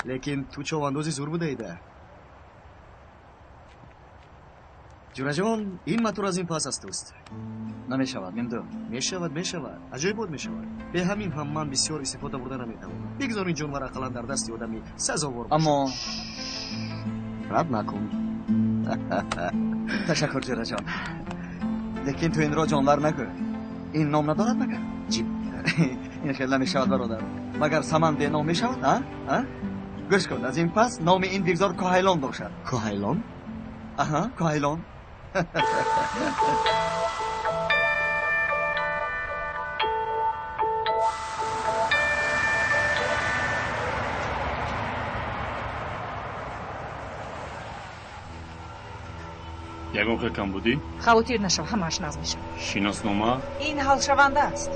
Лекин ту човандози зур будаида. Ҷураҷон, ин матур аз ин пас аз туст. Намешавад, мемду. Мешавад, мешавад. Аҷоибот мешавад. Бе ҳамин ҳам ман бисёр истифода бурда наметавонам. Бигзор ин ҷонвар ақаллан дар дасти одами сазовор бошад. Аммо рад накун. Ташаккур, ҷураҷон. Лекин ту инро ҷонвар нагӯ. Ин ном надорад магар? Ҷиб. Ин хел намешавад, бародар. Магар саман беном мешавад, а? А? Гӯш кун, аз ин пас номи ин бигзор Коҳайлон бошад. Коҳайлон? Аҳа, Коҳайлон. Ягон хел камбудӣ? Хавотир нашав, ҳамааш наз мешавад. Шиноснома? Ин ҳалшаванда аст.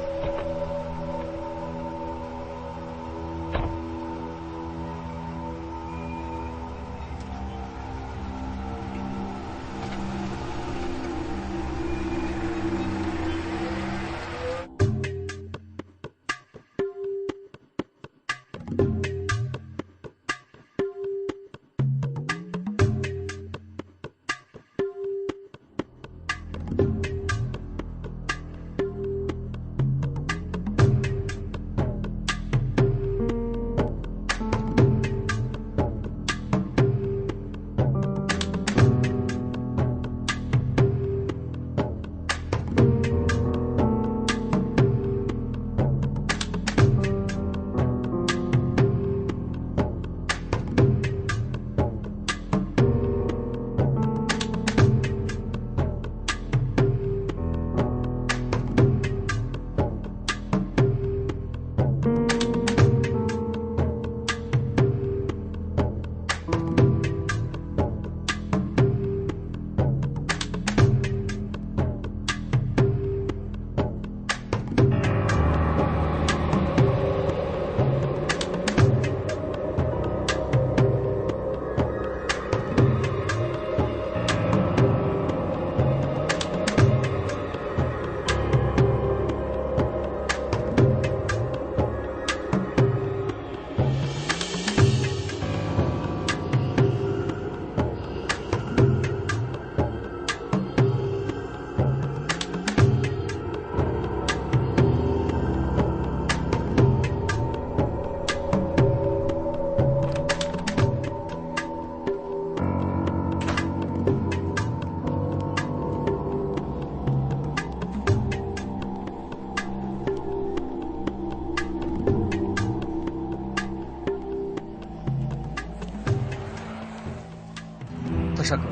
Ташаккур.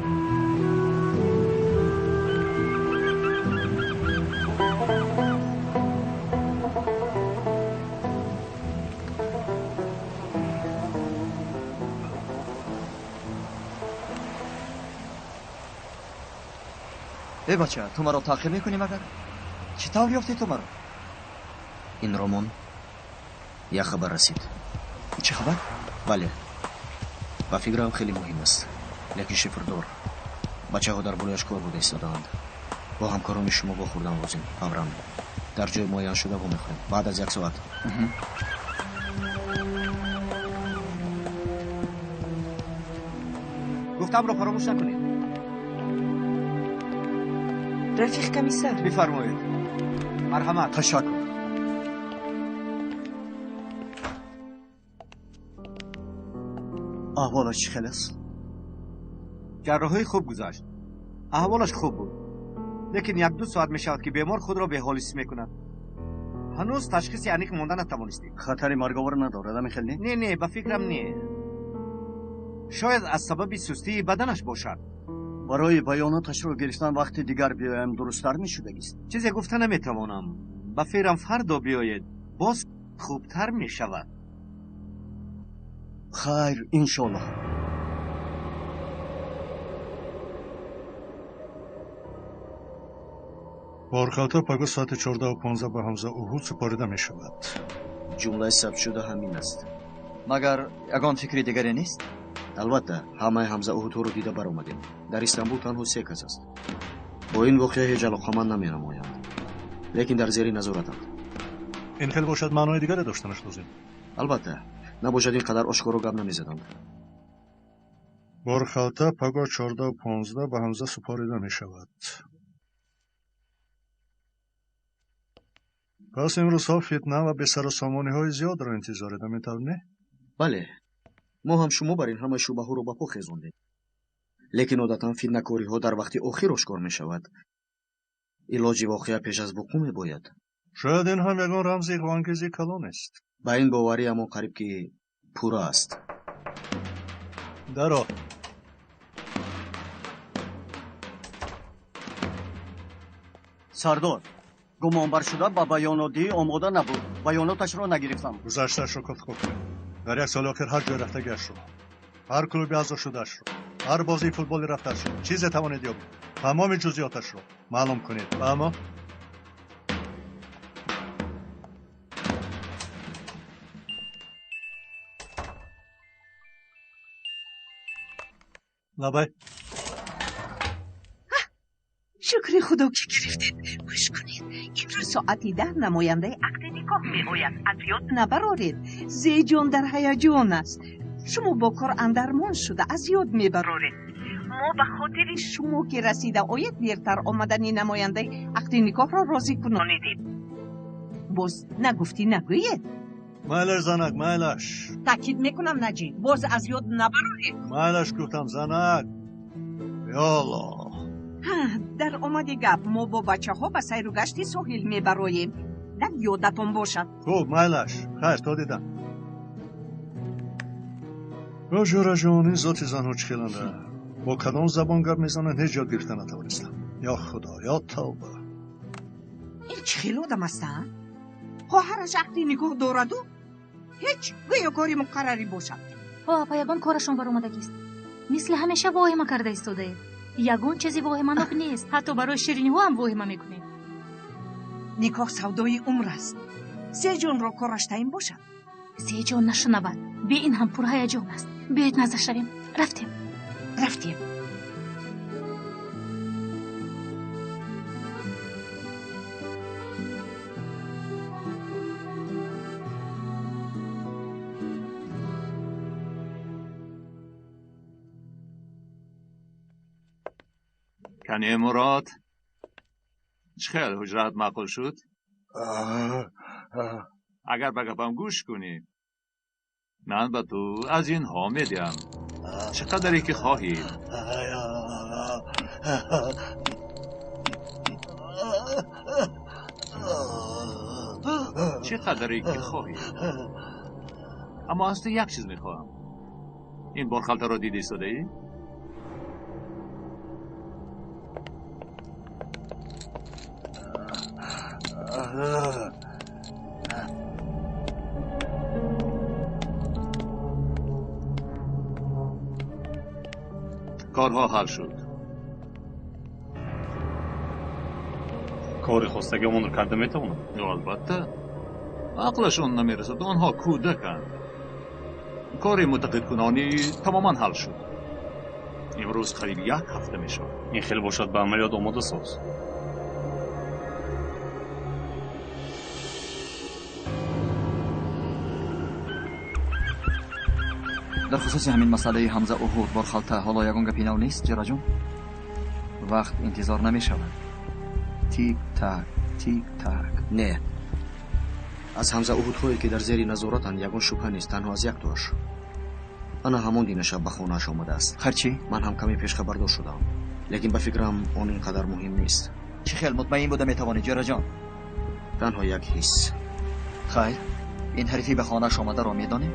Э бача, ту маро таъқиб мекунӣ магар? Чӣ тавр ёфтӣ ту маро? Ин ромон як хабар расид. Чӣ хабар? Бале. Ба фикрам хеле муҳим аст. Лекин шифрдор. Бачаҳо дар болояш кор буда истодаанд. Бо ҳамкорони шумо вохӯрдан лозим. Фавран. Дар ҷои муайяншуда вомехӯрем. Баъд аз як соат. Гуфтамро фаромӯш накунед. Рафиқ комиссар. Бифармоед. Марҳамат. Ташаккур. Аҳволаш чӣ хел аст? Ҷарроҳӣ хуб гузашт. Аҳволаш хуб буд. Лекин як-ду соат мешавад, ки бемор худро беҳол ҳис мекунад. Ҳанӯз ташхиси аниқ монда натавонистем. Хатари марговар надорад, ами хел не? Не, не, ба фикрам не. Шояд аз сабаби сустии баданаш бошад. Барои баёноташро гирифтан вақти дигар биёям дурусттар мешудагист. Чизе гуфта наметавонам. Ба фикрам фардо биёед, боз хубтар мешавад. Хайр, иншоллоҳ. Борхалта пагоҳ соати 14:15 ба Ҳамза Уҳуд супорида мешавад. Ҷумлаи сабтшуда ҳамин аст. Магар ягон фикри дигаре нест? Албатта, ҳамаи Ҳамза Уҳудҳоро дида баромадем. Дар Истанбул танҳо се кас аст. Бо ин воқеа ҳеҷ алоқаманд наменамоянд, лекин дар зери назоратанд. Ин хел бошад, маънои дигаре доштанаш лозим. Албатта, набошад ин қадар ошкоро гап намезаданд. Борхалта пагоҳ 14:15 ба Ҳамза супорида мешавад. Пас имрӯзҳо фитна ва бесарусомониҳои зиёдро интизоред, ҳамин тавр не? Бале, мо ҳам шумо бар ин ҳама шубаҳоро ба по хезондем. Лекин одатан фитнакориҳо дар вақти охир ошкор мешавад. Илоҷи воқеа пеш аз вуқӯъ мебояд. Шояд ин ҳам ягон рамзи иғвоангези калон аст. Ба ин бовариамон қариб ки пурра аст. Даро. Сардор, гумонбаршуда ба баёнотдиҳӣ омода набуд. Баёноташро нагирифтам. Гузаштаашро кофтукоб кунед. Дар як соли охир ҳар ҷой рафтагиашро, ҳар клуби аъзо шудаашро, ҳар бозии футболи рафтаашро, чизе тавонед ёбед, тамоми ҷузъиёташро маълум кунед. Фаҳмо? Лабай. Шукри худо ки гирифтед. Гӯш кунед, имрӯз соати 10 намояндаи ақди никоҳ меояд. Аз ёд набароред. Зеҷон дар ҳаяҷон аст. Шумо бо кор андармон шуда аз ёд мебароред. Мо ба хотири шумо ки расида ояд дертар омадани намояндаи ақди никоҳро розӣ кунонидем. Боз нагуфтӣ нагӯед? Майлаш, занак, майлаш. Таъкид мекунам, Наҷиб, боз аз ёд набароред. Майлаш гуфтам, занак. Ё Аллоҳ. Дар омади гап мо бо бачаҳо ба сайру гашти соҳил мебароем. Дар ёдатон бошад. Хуб, майлаш. Хайр, то дидам. Ё ҷӯраҷон, ин зоти занҳо чӣ хеланда? Бо кадом забон гап мезананд, ҳеҷ ёд гирифта натавонистам. Ё Худо, ё тавба. Ин чӣ хел одам аст, а? Хоҳараш ақди никоҳ дораду ҳеҷ гӯё кори муқаррарӣ бошад. Ҳо, апа, ягон корашон баромадагист. Мисли ҳамеша воҳима карда истодаед. Ягон чизи воҳиманок нест. Ҳатто барои шириниҳо ҳам воҳима мекунед. Никоҳ савдои умр аст. Сеҷонро кораш таъин бошад. Сеҷон нашунавад. Бе ин ҳам пурҳаяҷон аст. Биёед назар шавем. Рафтем. Рафтем. Кане Мурод, чӣ хел ҳуҷрат маъқул шуд? Агар ба гапам гӯш кунӣ, ман ба ту аз инҳо медиҳам. Чӣ қадаре ки хоҳӣ. Чӣ қадаре ки хоҳӣ. Аммо аз ту як чиз мехоҳам. Ин борхалтаро дида истодаӣ? Корҳо ҳал шуд. Кори хостагиамонро карда метавонам? Албатта. Ақлашон намерасад, онҳо кӯдаканд. Кори мутақидкунонӣ тамоман ҳал шуд. Имрӯз қариб як ҳафта мешавад. Ин хел бошад, ба амалиёт омода соз. Дар хусуси ҳамин масъалаи Ҳамза Уҳуд борхалта ҳоло ягон гапи нав нест, ҷараҷон? Вақт интизор намешавад. Тик так, тик так. Не, аз Ҳамза Уҳудҳое ки дар зери назоратанд ягон шубҳа нест, танҳо аз яктоаш. Ана ҳамон дина шаб ба хонааш омадааст. Харчи? Ман ҳам каме пешхабардор шудам, лекин ба фикрам он ин қадар муҳим нест. Чӣ хел мутмаин буда метавонӣ, ҷараҷон? Танҳо як ҳис. Хайр, ин ҳарифи ба хонааш омадаро медонем?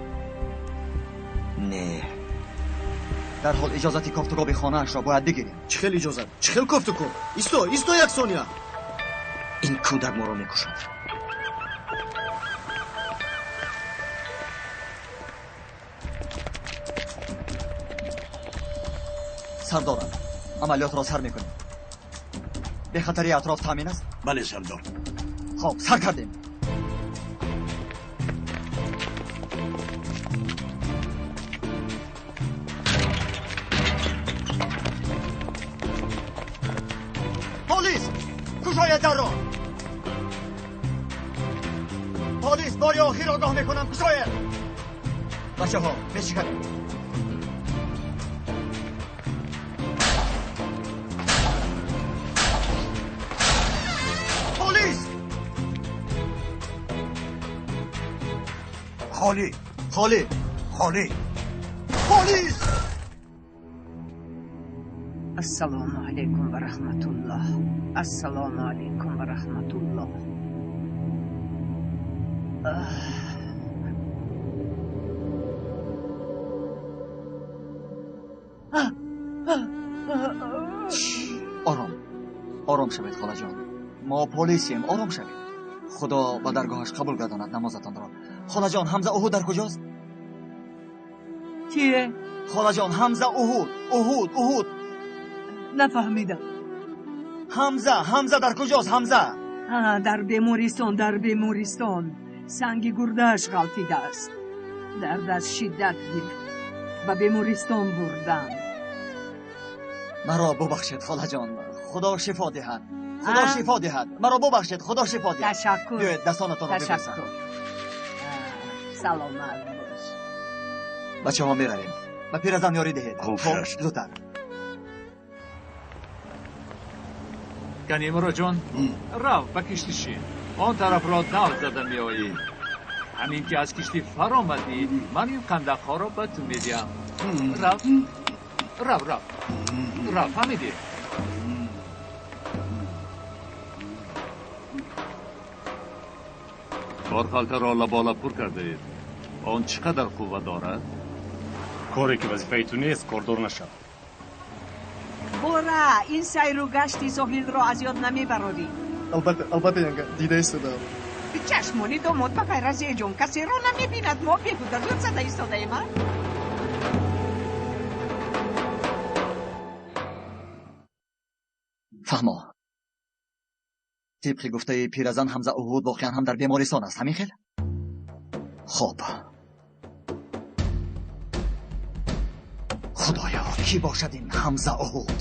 Не. Дарҳол иҷозати кофтукоби хонаашро бояд бигирем. Чӣ хел иҷозат? Чӣ хел кофтукоб? Исто, исто як сония. Ин кӯдак моро мекушад. Сардорам, амалиётро сар мекунем. Бехатарии атроф таъмин аст? Бале, сардор. Хоб, сар кардем. Полис! Кушоед дарро! Бори охир огоҳ мекунам, кушоед. Бачаҳо, мешиканем. Полис! Холӣ! Холӣ! Холӣ! Полис! Ассалому алайкум ва раҳматуллоҳ. Ассалому алайкум ва раҳматуллоҳ. Ором, ором шавед, холаҷон. Мо полисем, ором шавед. Худо ба даргоҳаш қабул гардонад намозатонро. Холаҷон, Ҳамза Уҳуд дар куҷост? Кие? Холаҷон, Ҳамза Уҳуд, Уҳуд, Уҳуд. Нафаҳмидам. Ҳамза, Ҳамза дар куҷост, Ҳамза? Дар бемористон, дар бемористон. Санги гурдааш ғалтидааст. Дардаш шиддат гирифт. Ба бемористон бурданд. Маро бубахшед, холаҷон. Худо шифо диҳад. Худо шифо диҳад. Маро бубахшед, Худо шифо диҳад. Ташаккур. Биёед дастонатонро бибӯсам. Ташаккур. Саломат бош. Бачаҳо, меравем. Ба пиразан ёрӣ диҳед. Хуб, зудтар. Канимуроҷон, рав ба киштӣ шин. Он тарафро дав зада меоӣ. Ҳамин ки аз киштӣ фаромадӣ, ман ин қандақҳоро ба ту медиҳам. Рав, рав, рав, рав, фаҳмидӣ? Борхалтаро лабола пур кардаед. Он чӣ қадар қувва дорад? Коре ки вазифаи ту нест, кордор нашав. Бора, ин сайру гашти соҳилро аз ёд намебарорӣ. Албатта, албатта, янга, дида истодаам. Чашмони домод ба ғайр аз Зеҷон касеро намебинад. Мо беҳуда зуд зада истодаем, а? Фаҳмо. Тибқи гуфтаи пиразан, Ҳамза Уҳуд воқеан ҳам дар бемористон аст, ҳамин хел? Хоб. Худоё, кӣ бошад ин Ҳамза Уҳуд?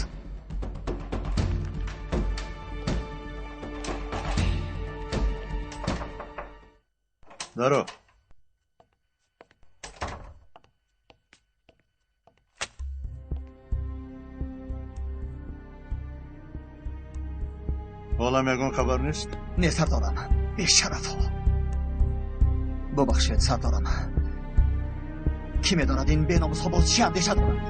Даро. Ҳолам ягон хабар нест? Не, сардорам. Бешарафҳо. Бубахшед, сардорам. Кӣ медонад ин беномусҳо боз чӣ андеша доранд?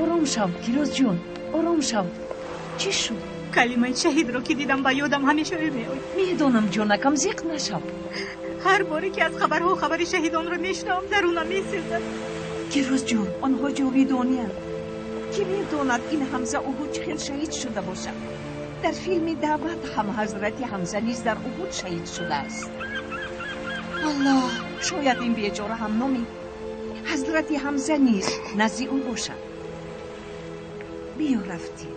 Ором шав, Гирозҷон, ором шав. Чӣ шуд? Калимаи шаҳидро ки дидам, ба ёдам ҳамеша ӯ меояд. Медонам, ҷонакам, зиқ нашав. Ҳар боре ки аз хабарҳо хабари шаҳидонро мешунавам, дарунам месӯзад. Гирозҷон, онҳо ҷовидониянд. Кӣ медонад ин Ҳамза Уҳуд чӣ хел шаҳид шуда бошад? Дар филми Даъват ҳам ҳазрати Ҳамза низ дар Уҳуд шаҳид шудааст. Аллоҳ, шояд ин бечора ҳам номи ҳазрати Ҳамза низ назди ӯ бошад. Биё, рафтем.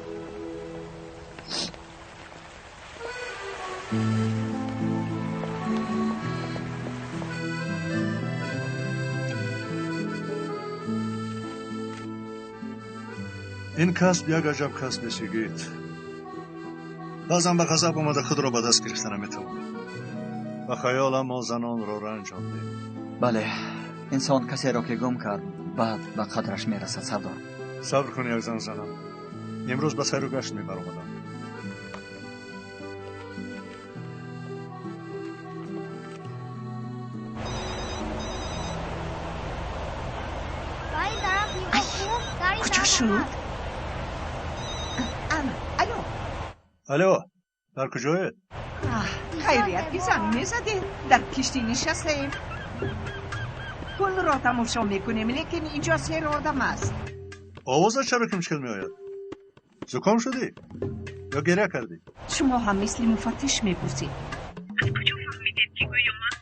Ин касб як аҷаб касбе, Сигит. Баъзан ба ғазаб омада худро ба даст гирифта наметавонем. Ба хаёлам мо занонро ранҷондем. Бале, инсон касеро ки гум кард, баъд ба қадраш мерасад, сардор. Сабр кун, як зан занам. Имрӯз ба сайру гашт мебаромадам. Куҷо шуд? Ана, алло. Алло, дар куҷоед? Хайрият, ки занг мезадед. Дар киштӣ нишастаем. Пулро тамошо мекунем, лекин инҷо сер одам аст. Овозат чаро ки мушкил меояд? Зуком шудӣ ё гиря кардӣ? Шумо ҳам мисли муфаттиш мепурсед. Аз куҷо фаҳмидед, ки гӯё ман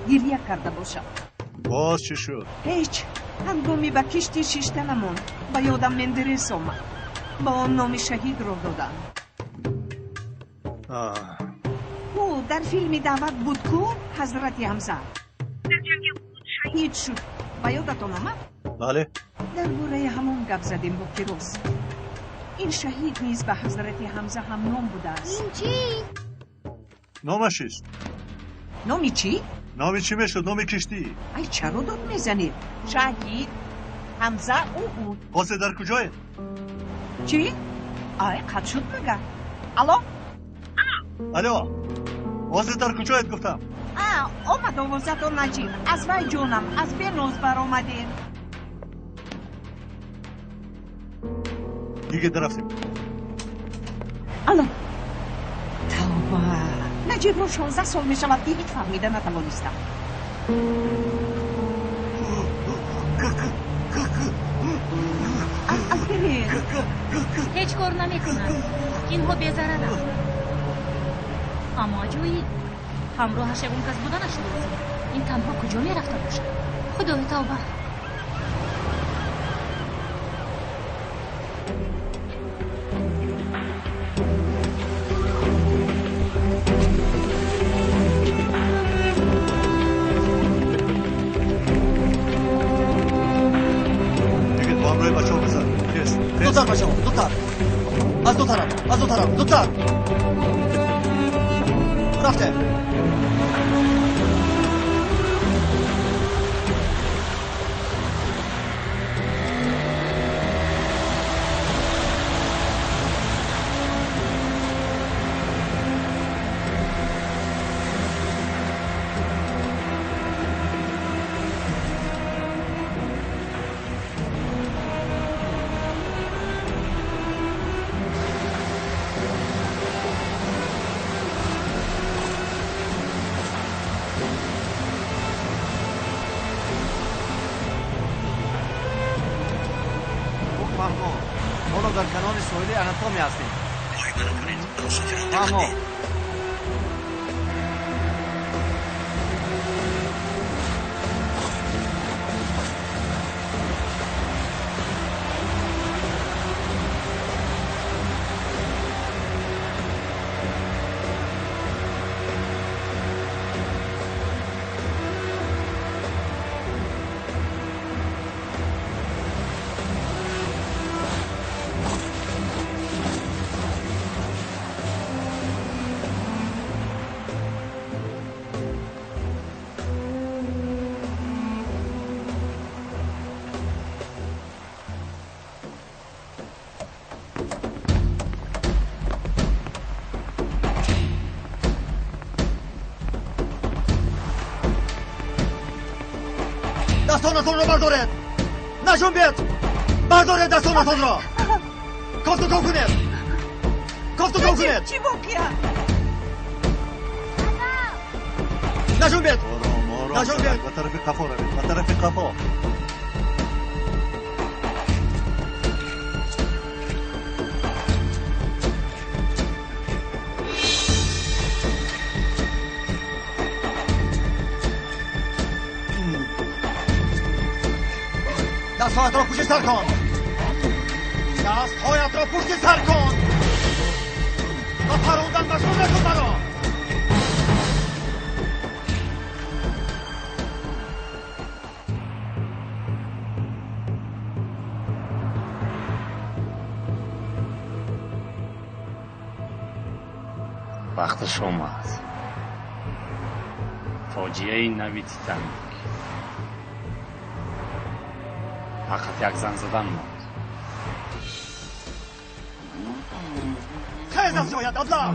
гиря карда бошам? Боз чӣ шуд? Ҳеҷ. Ҳангоми ба киштӣ шиштанамон Ба ёдам Мендерес омад. Ба он номи шаҳидро доданд. Ӯ дар филми даъват буд ку, Ҳазрати Ҳамза. Дар ҷанги Уҳуд шаҳид шуд. Ба ёдатон омад? Бале. Дар бораи ҳамон гап задем бо Фирӯз. Ин шаҳид низ ба Ҳазрати Ҳамза ҳамном будааст. Ин чӣ? Номаш чист? Номи чӣ? Номи чӣ мешуд? Номи киштӣ. Ай, чаро дод мезанед? Шаҳид Ҳамза Уҳуд. Ҳозир дар куҷоед? Чӣ? Ай, қатъ шуд магар? Алло? Алло, ҳозир дар куҷоед гуфтам? А, омад овозатон Наҷиб. Аз вай ҷонам, аз беноз баромадем. Йигит, рафтем. Алло. Тавба. Наҷибро 16 сол мешавад ки ҳеҷ фаҳмида натавонистам. Алферен. Ҳеҷ кор намекунад. Инҳо безараранд. Аммо аҷоиб. Ҳамроҳаш ягон кас буданаш лозим. Ин танҳо куҷо мерафта бошад? Худои тавба. Йигит, бо ҳамроҳи бачаҳо бизан. Тез, тез. Зудтар, бачаҳо, зудтар. Аз ду тараф, аз ду тараф, зудтар. Рафтем. Ҳоло дар канори соҳили Анатомия ҳастем. Фаҳмо. Дастонатонро бардоред! Наҷунбед! Бардоред дастонатонро! Кофту ков кунед! Кофту ков кунед! Чӣ воқеа? Наҷунбед! Ором, ором. Наҷунбед! Ба тарафи қафо равед, ба тарафи қафо. Дастҳоятро пушти сар кун! Дастҳоятро пушти сар кун! Ба парондан машғул накун маро! Вақташ омад. Фоҷиаи нави Титаник. Фақат як зан задан монд. Хез аз ҷоят, аблаҳ!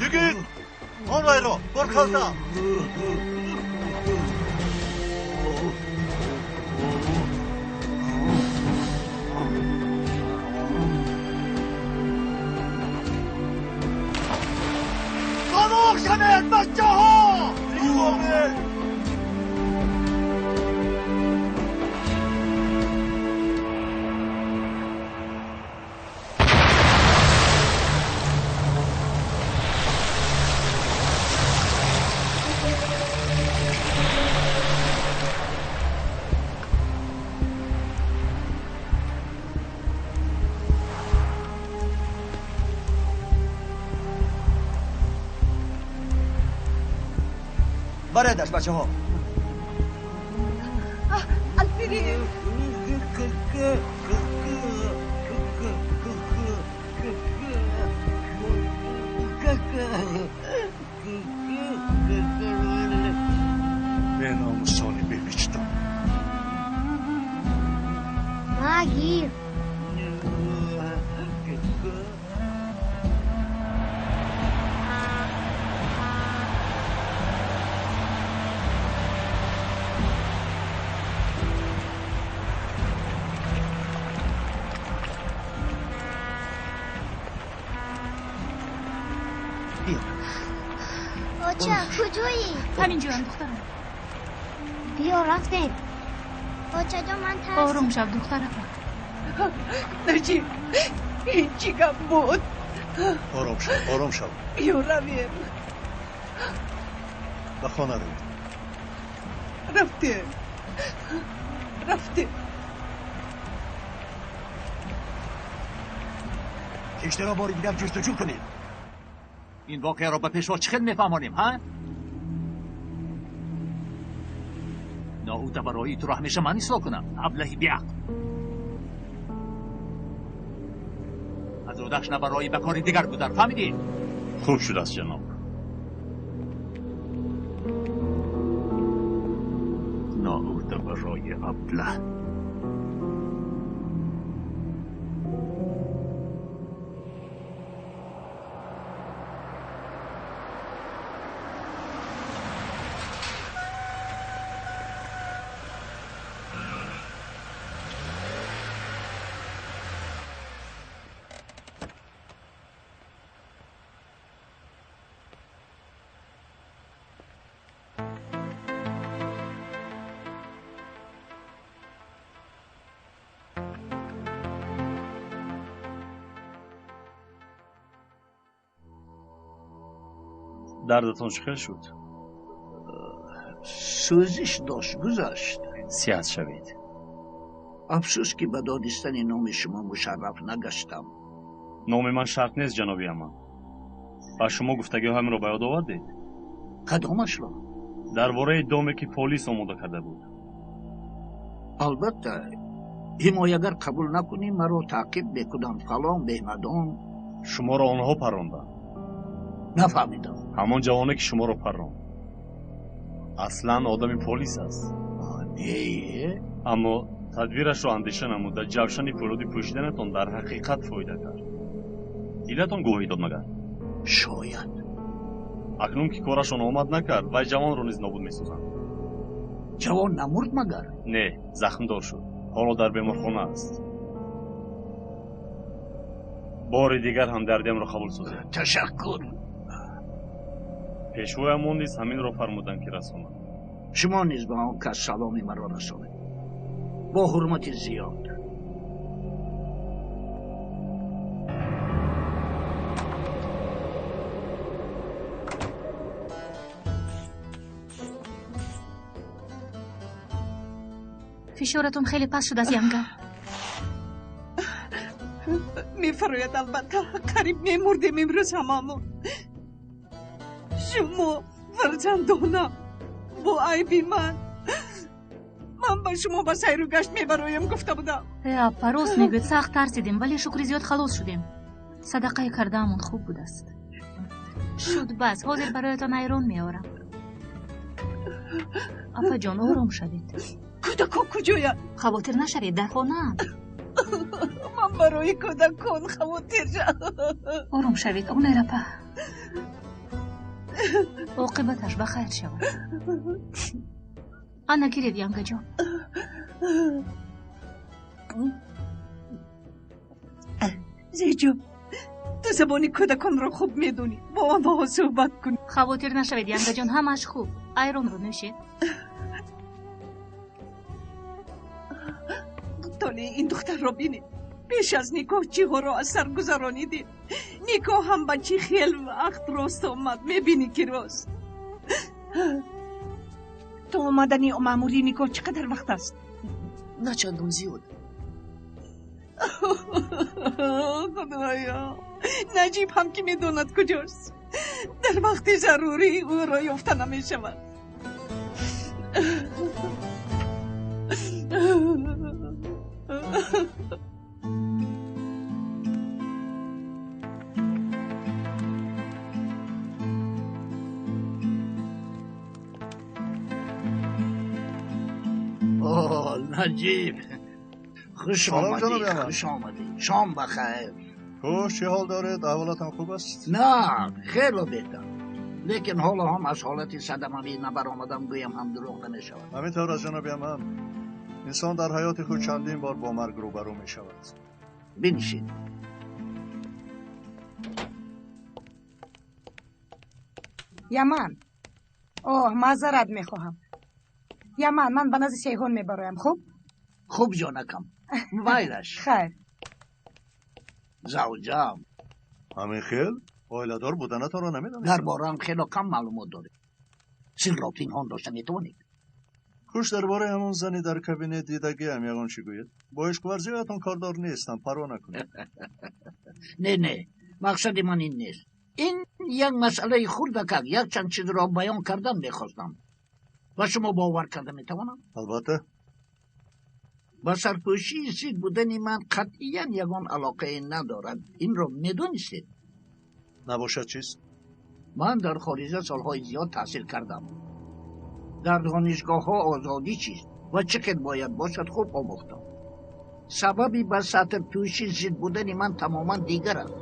Йигит, он вайро бор халта. Хомӯш шавед, бачаҳо! Баредаш бачаҳо. Алферев! Беномусони бевиҷдон. Магир! Оча, куҷоӣ? Ҳаминҷоям, духтарам. Биё, рафтем. Очаҷон, ман тарсидам. Ором шав, духтаракам. Наҷиб, ин чӣ гап буд? Ором шав, ором шав. Биё, равем. Ба хона равем. Рафтем. Рафтем. Киштиро бори дигар ҷустуҷӯ кунед. Ин воқеаро ба пешво чӣ хел мефаҳмонем, ҳа? Ноуда барои туро ҳамеша ман ислоҳ кунам, аблаҳи беақл. Аз рудаш набарои ба кори дигар гузар, фаҳмидӣ? Хуб шудааст, ҷаноб. Ноуда барои аблаҳ. Дардатон чӣ хел шуд? Сӯзиш дошт, гузашт. Сиҳат шавед. Афсӯс, ки ба донистани номи шумо мушарраф нагаштам. Номи ман шарт нест, ҷаноби Аман. Ба шумо гуфтагиҳоямро ба ёд овардед? Кадомашро? Дар бораи доме, ки полис омода карда буд. Албатта, ҳимоягар қабул накунӣ, маро таъқиб мекунанд фалон беҳмадон. Шуморо онҳо парронданд. Нафаҳмидам. Ҳамон ҷавоне, ки шуморо парронд, аслан одами полис аст. Не. Аммо тадбирашро андеша намуда, ҷавшани фӯлоди пӯшиданатон дар ҳақиқат фоида кард. Дилатон гувоҳӣ дод магар? Шояд. Акнун ки корашон омад накард, вай ҷавонро низ нобуд месозанд. Ҷавон намурд магар? Не, захмдор шуд. Ҳоло дар беморхона аст. Бори дигар ҳамдардиамро қабул созед. Ташаккур. Пешвоямон низ ҳаминро фармуданд, ки расонад. Шумо низ ба он кас саломи маро расонед. Бо ҳурмати зиёд. Фишоратон хеле паст шудааст, янга. Мефарояд, албатта. Қариб мемурдем имрӯз ҳамамон. Шумо фарзандонам, бо айби ман. Ман ба шумо ба сайру гашт мебароям гуфта будам. Апа, рост мегӯед, сахт тарсидем, вале шукри зиёд халос шудем. Садақаи кардаамон хуб будааст. Шуд бас, ҳозир бароятон айрон меорам. Апаҷон, ором шавед. Кӯдакон куҷоянд? Хавотир нашавед, дар хонаанд. Ман барои кӯдакон хавотир шавам. Ором шавед, Онер апа. Оқибаташ ба хайр шавад. Ана гиред, янгаҷон. Зеҷон, ту забони кӯдаконро хуб медонӣ. Бо онҳо суҳбат кун. Хавотир нашавед, янгаҷон, ҳамааш хуб. Айронро нӯшед. Толеи ин духтарро бинед. Пеш аз никоҳ чиҳоро аз сар гузаронидем. Никоҳ ҳам ба чӣ хел вақт рост омад, мебинӣ ки рост. То омадани маъмурии никоҳ чӣ қадар вақт аст? На чандон зиёд. Худоё, Наҷиб ҳам ки медонад куҷост. Дар вақти зарурӣ ӯро ёфта намешавад. نجیب خوش آمدی، خوش آمدی. شام بخیر. خوش، چه حال دارید؟ احوالتان خوب است؟ نه، خیلی بهتر. لیکن حالا هم از حالت صدموی نبرآمدم گویم هم دروغ نمیشود. همینطور از جناب هم. انسان در حیات خود چندین بار با مرگ روبرو می شود. بنشین. یمن، اوه معذرت میخواهم. یمن، من به نزد سیحون میبرایم. خوب؟ خوب جانکم، وایرش. خیر. زوجم. همین خیل؟ عائله‌دار بودنتان را نمیدانستم. درباره‌ام خیلی کم معلومات دارید. سر را پنهان داشته میتوانید. خوش، درباره همون زنی در کابینه دیدگی هم یگان چی گوید؟ با عشق ورزیاتون کاردار نیستم، پروا نکنید. نه نه، مقصد من این نیست. این یک مسئله خردک، یک چند چیز را بیان کردن میخواستم. و شما باور کرده میتوانم؟ البته. با سرپوشی زید بودن من قطعا یگان علاقه ندارد. این را میدونستید؟ نباشد چیز؟ من در خارجه سالهای زیاد تحصیل کردم. در دانشگاه ها آزادی چیست و چقدر باید باشد خوب آموختم. سببی به سطر پوشی زید بودن من تماما دیگر است.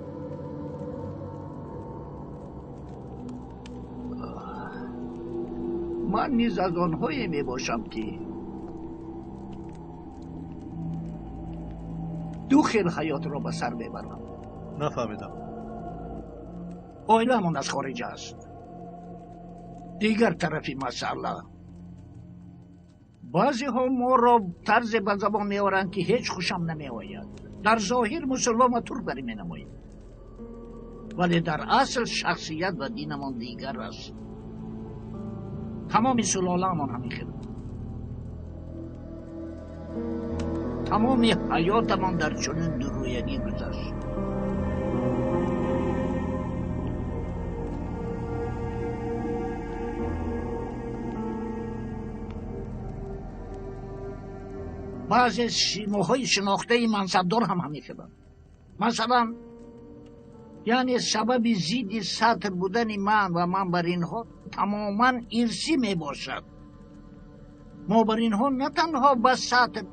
من نیز از آنهایی می باشم که دو خیل حیات را به سر میبرم. نفهمیدم. عائله‌مان از خارج است. دیگر طرفی مسئله، بعضی ها ما را طرز به زبان میآورند که هیچ خوشم نمی آید. در ظاهر مسلمان و ترک بری می نماییم، ولی در اصل شخصیت و دینمان دیگر است. تمام سلاله‌مان همین خیلی، تمام حیاتمان در چنین درویگی گذشت. بعضی سیماهای شناخته منصبدار هم همین خیلی. مثلا یعنی سبب زید سطر بودن من و من بر اینها تماما ارثی می باشد. ما بر اینها نه تنها به سطر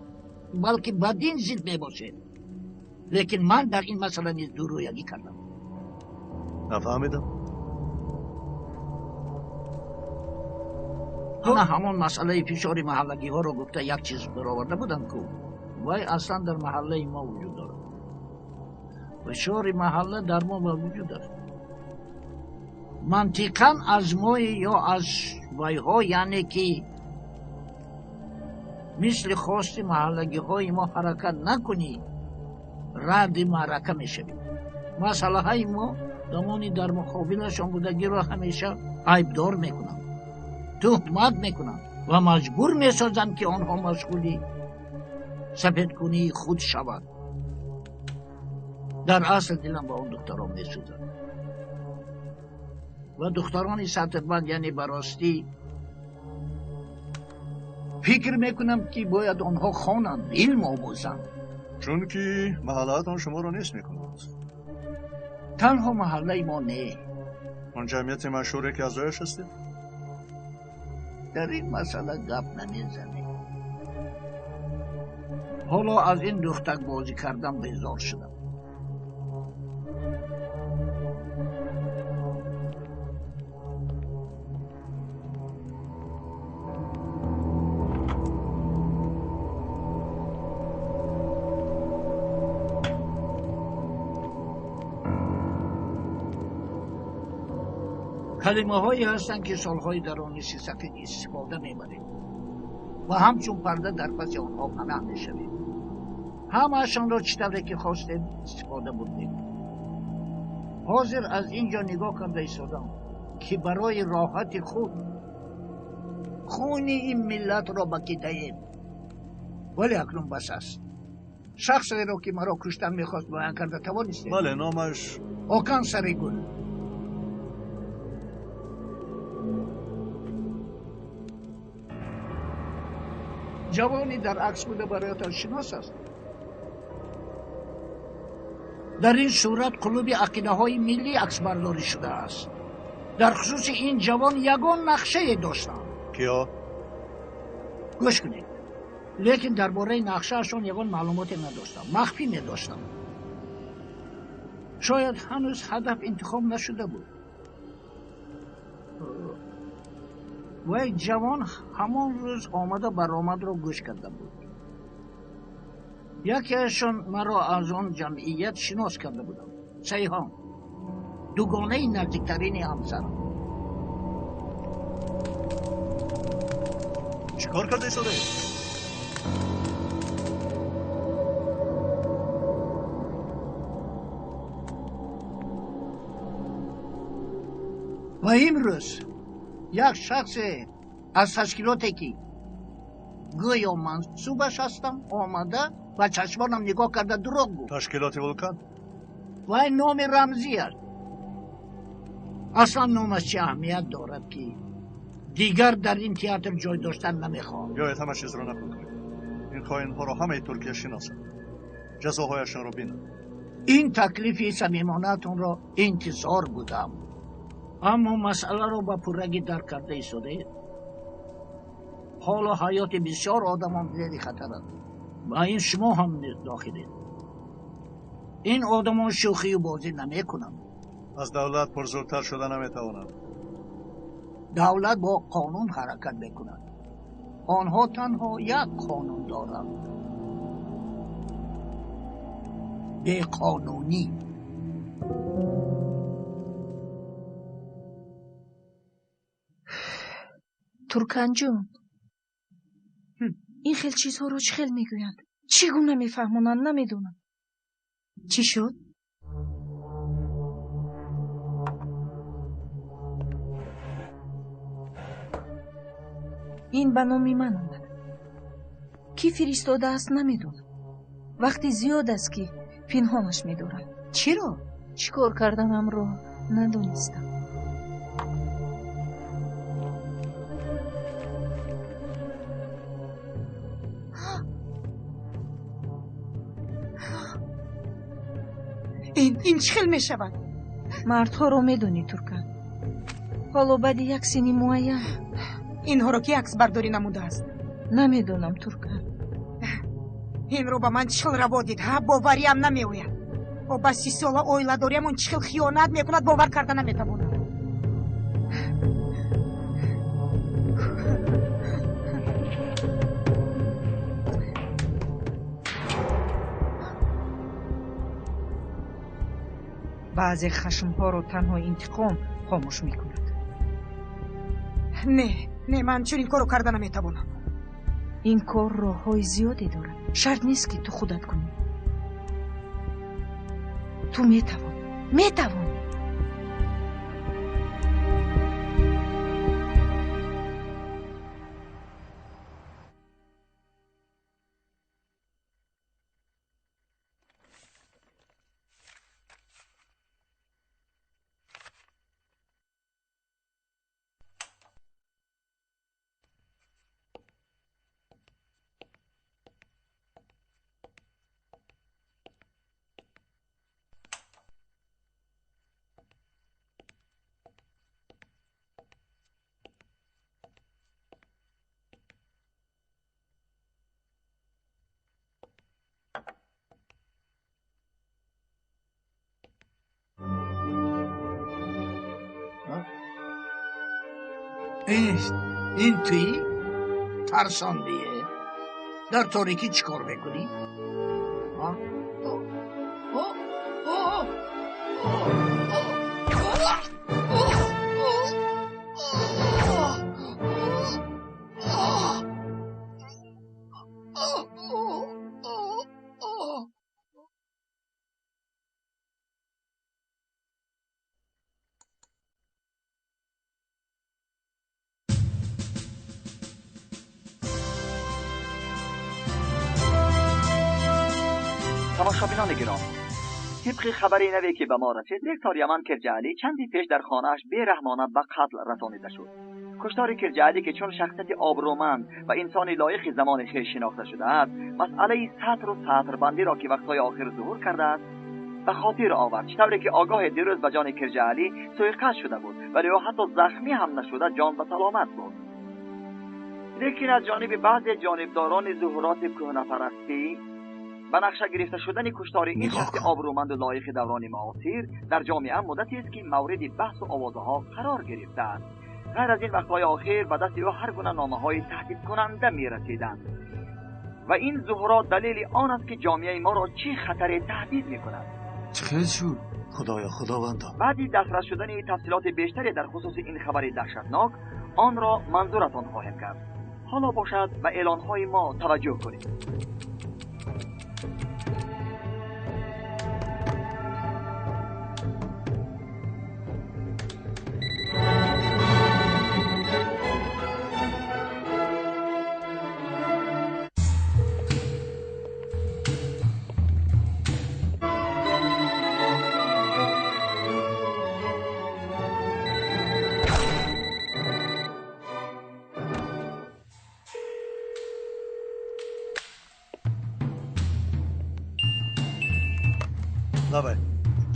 بلکه به دین زید می باشد. لیکن من در این مسئله نیز دورویگی کردم. نفهمیدم. نه همان مسئله فشار محلگی ها رو گفته یک چیز برآورده بودم که وای اصلا در محله ما وجود دارد. فشار محله در ما وجود دارد. منطقا از ما یا از وایها، یعنی که مثل خواست محلگی های ما حرکت نکنی رد معرکه میشویم. مسئله های ما زمانی در مقابلشان بودگی را همیشه عیبدار میکنند، تهمت میکنند و مجبور میسازند که آنها مشغولی سفیدکنی خود شوند. در اصل دلم با آن دختران میسوزد و دختران سطربند، یعنی براستی فکر میکنم که باید آنها خوانند، علم آموزند. چون که محله‌تان شما را نیست میکنند. تنها محله ما نه. آن جمعیت مشهوری که اعضایش هستید؟ در این مسئله گپ نمیزنیم. حالا از این دختک بازی کردن بیزار شدم. کلمه هایی هستند که سالهای در آن سفید استفاده میبریم و همچون پرده در پس آنها پناه میشویم. همه‌شان را چطوری که خواستیم استفاده بردیم. حاضر از اینجا نگاه کرده ایستادم که برای راحت خود خون این ملت را بکیده ایم، ولی اکنون بس است. شخصی را که مرا کشتن میخواست بیان کرده توانستیم. بله، نامش آکان سریگل. Ҷавоне дар акс буда бароятон шинос аст. Дар ин сурат клуби ақидаҳои миллӣ аксбардорӣ шудааст. Дар хусуси ин ҷавон ягон нақшае доштанд. Киё? Гӯш кунед, лекин дар бораи нақшаашон ягон маълумоте надоштам, махфӣ медоштам. Шояд ҳанӯз ҳадаф интихоб нашуда буд. Вай ҷавон ҳамон рӯз омада баромадро гӯш карда буд. Якеашон маро аз он ҷамъият шинос карда буданд. Сайҳон, дугонаи наздиктарини ҳамсарам. Чӣ кор карда истодаед? Ва имрӯз як шахсе аз ташкилоте ки гӯё мансубаш ҳастам омада ба чашмонам нигоҳ карда дурӯғ гуфт. Ташкилоти Вулкан? Вай номи рамзӣ аст. Аслан номаш чӣ аҳамият дорад, ки дигар дар ин театр ҷой доштан намехоҳам. Биёед ҳама чизро нақл кунем. Ин хоинҳоро ҳамаи Туркия шиносад, ҷазоҳояшонро бинад. Ин таклифи самимонаатонро интизор будам, аммо масъаларо ба пуррагӣ дарк карда истодаед. Ҳоло ҳаёти бисёр одамон зери хатар аст ва ин шумо ҳам дохилед. Ин одамон шӯхию бозӣ намекунанд. Аз давлат пурзӯртар шуда наметавонанд. Давлат бо қонун ҳаракат мекунад. Онҳо танҳо як қонун доранд: беқонунӣ. Турканҷон, ин хел чизҳоро чӣ хел мегӯянд? Чӣ гуна мефаҳмонанд, намедонам. Чӣ шуд? Ин ба номи ман омад. Кӣ фиристодааст, намедонам. Вақти зиёд аст, ки пинҳонаш медорам. Чиро? Чӣ кор карданамро надонистам. Ин чӣ хел мешавад? Мардҳоро медонӣ, Туркан. Ҳоло баъди як синни муайян. Инҳоро ки аксбардорӣ намудааст? Намедонам, Туркан. Инро ба ман чӣ хел раво дид, ҳа? Бовариам намеояд. О, ба 30 сола оиладориамон чӣ хел хиёнат мекунад, бовар карда наметавонам. Баъзе хашмҳоро танҳо интиқом хомӯш мекунад. Не, не, ман чунин корро карда наметавонам. Ин кор роҳҳои зиёде дорад. Шарт нест, ки ту худат кунӣ. Ту метавонӣ, метавонӣ. Ин туӣ? Тарсондие. Дар торикӣ чӣ кор мекунӣ? Тамошобинони гиромӣ, тибқи хабари наве ки ба мо расид, ректор Яман Кирҷаалӣ чанди пеш дар хонааш бераҳмона ба қатл расонида шуд. Куштори Кирҷаалӣ ки чун шахсияти обрӯманд ва инсони лоиқи замони хеш шинохта шудааст, масъалаи сатру сатрбандиро ки вақтҳои охир зуҳур кардааст ба хотир овард, чӣ тавре ки огоҳи дирӯз ба ҷони Кирҷаалӣ суиқасд шуда буд, вале ӯ ҳатто захмӣ ҳам нашуда ҷон ба саломат буд. Лекин аз ҷониби баъзе ҷонибдорони зуҳуроти кӯҳнапарастӣ ба нақша гирифта шудани куштори ин шахси обрӯманду лоиқи даврони муосир дар ҷомеа муддатест ки мавриди баҳсу овозаҳо қарор гирифтааст. Ғайр аз ин вақтҳои охир ба дасти ӯ ҳар гуна номаҳои таҳдидкунанда мерасиданд ва ин зуҳурот далели он аст ки ҷомеаи моро чӣ хатаре таҳдид мекунад. Чӣ хел шуд? Худоё, худовандо! Баъди дастрас шудани тафсилоти бештаре дар хусуси ин хабари даҳшатнок онро манзуратон хоҳем кард. Ҳоло бошад ба эълонҳои мо таваҷҷӯҳ кунед.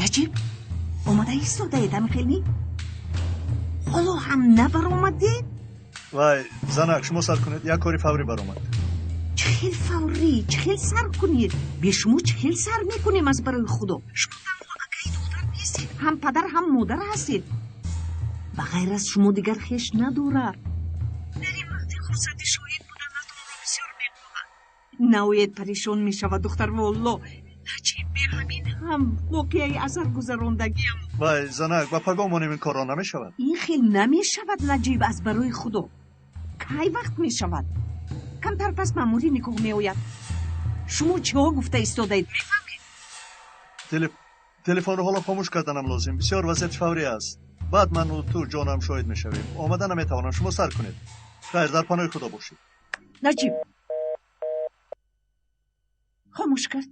Наҷиб, омада истодаед ҳамихелни? Ҳоло ҳам набаромадед? Вай, занак, шумо сар кунед, як кори фаврӣ баромад. Чӣ хел фаврӣ? Чӣ хел сар кунед? Бе шумо чӣ хел сар мекунем аз барои Худо? Шумо танҳо акаи духтар нестед, ҳам падар, ҳам модар ҳастед. Ба ғайр аз шумо дигар хеш надорад. Дар ин вақти хурсанди шоҳид буданатонро бисёр мехоҳад. Наоед, парешон мешавад духтар, волло. Наҷиб, бе ҳамин ҳам воқеаи асаргузарондагиам. Вай, занак, ба пагоҳ монем ин корро намешавад? Ин хел намешавад, Наҷиб, аз барои Худо. Кай вақт мешавад? Камтар пас маъмури никоҳ меояд. Шумо чиҳо гуфта истодаед, мефаҳмед? Телефонро ҳоло хомӯш карданам лозим. Бисёр вазъияти фаврӣ аст. Баъд ману ту ҷонам шоҳид мешавем. Омада наметавонам, шумо сар кунед. Хайр, дар паноҳи Худо бошед. Наҷиб хомӯш кард.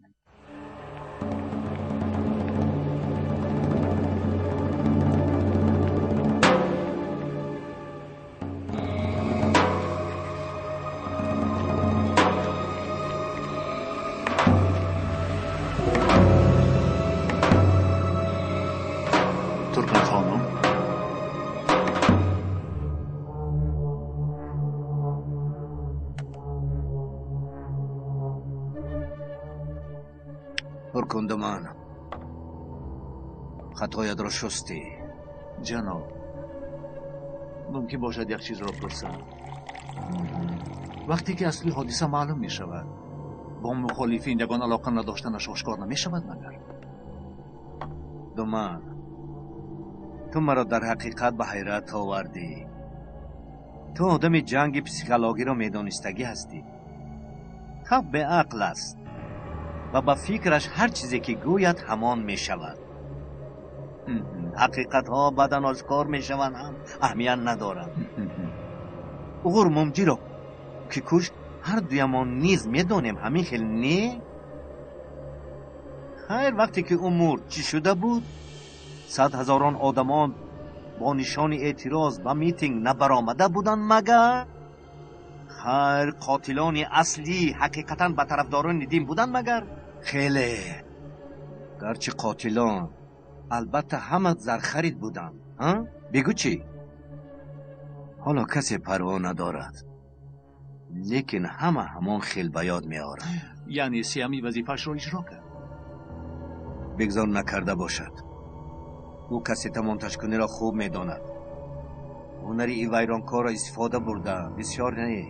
Ҳуркундуман, хатоятро шустӣ. Ҷаноб, мумкин бошад як чизро пурсам? Вақте ки асли ҳодиса маълум мешавад, бо мухолифин ягон алоқа надоштанаш ошкор намешавад магар? Думан, ту маро дар ҳақиқат ба ҳайрат овардӣ. Ту одами ҷанги психологиро медонистагӣ ҳастӣ. Халқ беақл аст ва ба фикраш ҳар чизе ки гӯяд ҳамон мешавад. Ҳақиқатҳо баъдан ошкор мешаванд ҳам аҳамият надоранд. Уғур Мумҷиро ки кушт, ҳар дуямон низ медонем, ҳамин хел не? Хайр, вақте ки ӯ мурд чӣ шуда буд? Сад ҳазорон одамон бо нишони эътироз ба митинг набаромада буданд магар? Хайр, қотилони аслӣ ҳақиқатан ба тарафдорони дин буданд магар? Хеле. Гарчи қотилон албатта ҳама зархарид буданд. Бигӯ чӣ? Ҳоло касе парво надорад, лекин ҳама ҳамон хел ба ёд меорад. Яъне Сиамӣ вазифаашро иҷро кард? Бигзор накарда бошад. Ӯ касе тамонташкуниро хуб медонад. Ҳунари ин вайронкорро истифода бурда бисёр не.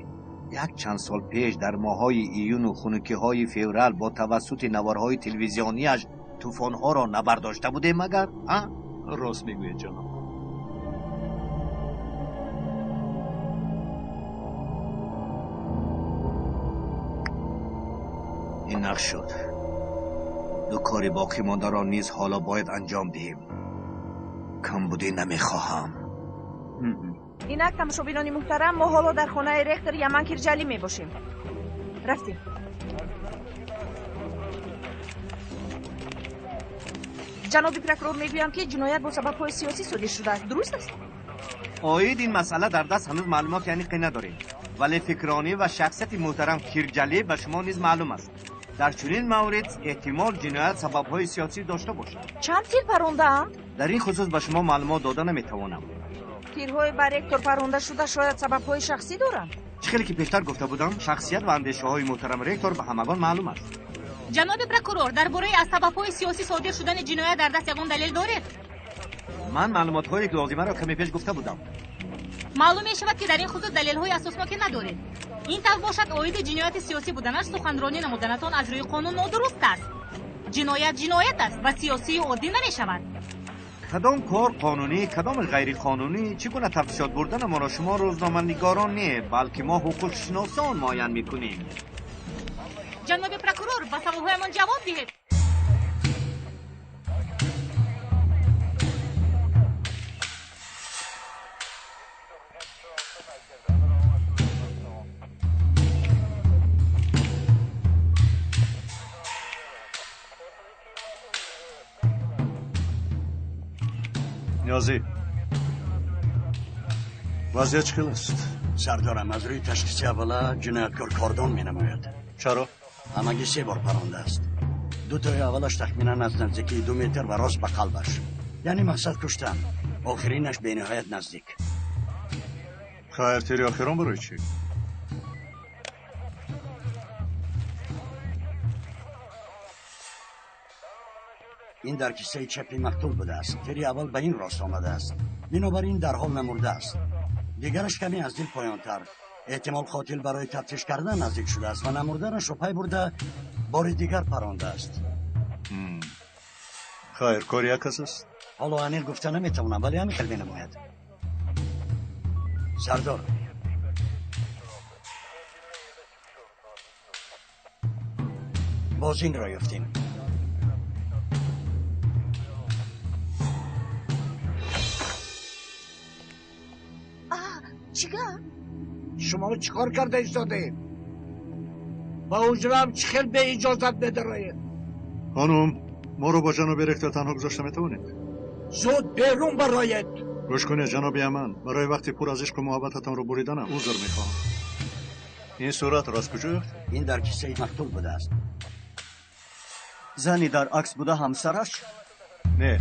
Як чанд сол пеш дар моҳҳои июну хунукиҳои феврал бо тавассути наворҳои телевизионияш тӯфонҳоро набардошта будем магар? Рост мегӯед, ҷаноб. Ин нақш шуд. Ду кори боқӣ мондаро низ ҳоло бояд анҷом диҳем. Камбудӣ намехоҳам. Инак, тамошобинони муҳтарам, мо ҳоло дар хонаи ректор Яман Кирҷалӣ мебошем. Рафтем. Ҷаноби прокурор мегӯянд, ки ҷиноят бо сабабҳои сиёсӣ содир шудааст. Дуруст аст? Оид ин масъала дар даст ҳанӯз маълумоти аниқе надорем, вале фикронӣ ва шахсияти муҳтарам Кирҷалӣ ба шумо низ маълум аст. Дар чунин маврид эҳтимол ҷиноят сабабҳои сиёсӣ дошта бошад. Чанд тир парондаанд? Дар ин хусус ба шумо маълумот дода наметавонам. Тирҳои ба ректор паронда шуда шояд сабабҳои шахсӣ доранд? Чӣ хеле ки пештар гуфта будам, шахсият ва андешаҳои муҳтарам ректор ба ҳамагон маълум аст. Ҷаноби прокурор, дар бораи аз сабабҳои сиёсӣ содир шудани ҷиноят дар даст ягон далел доред? Ман маълумотҳои лозимаро каме пеш гуфта будам. Маълум мешавад, ки дар ин хусус далелҳои асосноке надоред. Ин тавр бошад, оиди ҷинояти сиёсӣ буданаш суханронӣ намуданатон аз рӯи қонун нодуруст аст. Ҷиноят ҷиноят аст ва сиёсию оддӣ намешавад. Кадом кор қонунӣ, кадом ғайриқонунӣ, чӣ гуна тафтишот бурданамонро шумо рӯзноманигорон не, балки мо ҳуқуқшиносон муайян мекунем. Ҷаноби прокурор, ба саволҳоямон ҷавоб диҳед. Ниёзӣ, вазъият чӣ хел аст? Сардорам, аз рӯи ташхиси аввала ҷинояткор кордон менамояд. Чаро? Ҳамагӣ 3 бор парондааст. Дутои аввалаш тахминан аз наздикии 2 метр ва рост ба қалбаш, яъне мақсад куштан. Охиринаш бениҳоят наздик. Хайр, тири охирон барои чӣ? Ин дар киссаи чапи мақтул будааст. Тири аввал ба ин рост омадааст, бинобар ин дарҳол намурдааст. Дигараш каме аз дил поёнтар. Эҳтимол қотил барои тафтиш кардан наздик шудааст ва намурданашро пай бурда бори дигар парондааст. Хайр, кори як кас аст? Ҳоло аниқ гуфта наметавонам, вале ҳамин хел менамояд. Сардор, боз инро ёфтем. Чӣ гап? Шумо чӣ кор карда истодаед? Ба ҳуҷраам чӣ хел беиҷозат медароед? Хонум, моро бо ҷаноби ректор танҳо гузошта метавонед? Зуд берун бароед! Гӯш кунед, ҷаноби Яман, барои вақти пур аз ишқу муҳаббататонро буриданам узр мехоҳам. Ин суратро аз куҷо ёфтед? Ин дар киссаи мақтул будааст. Зани дар акс буда ҳамсараш? Не.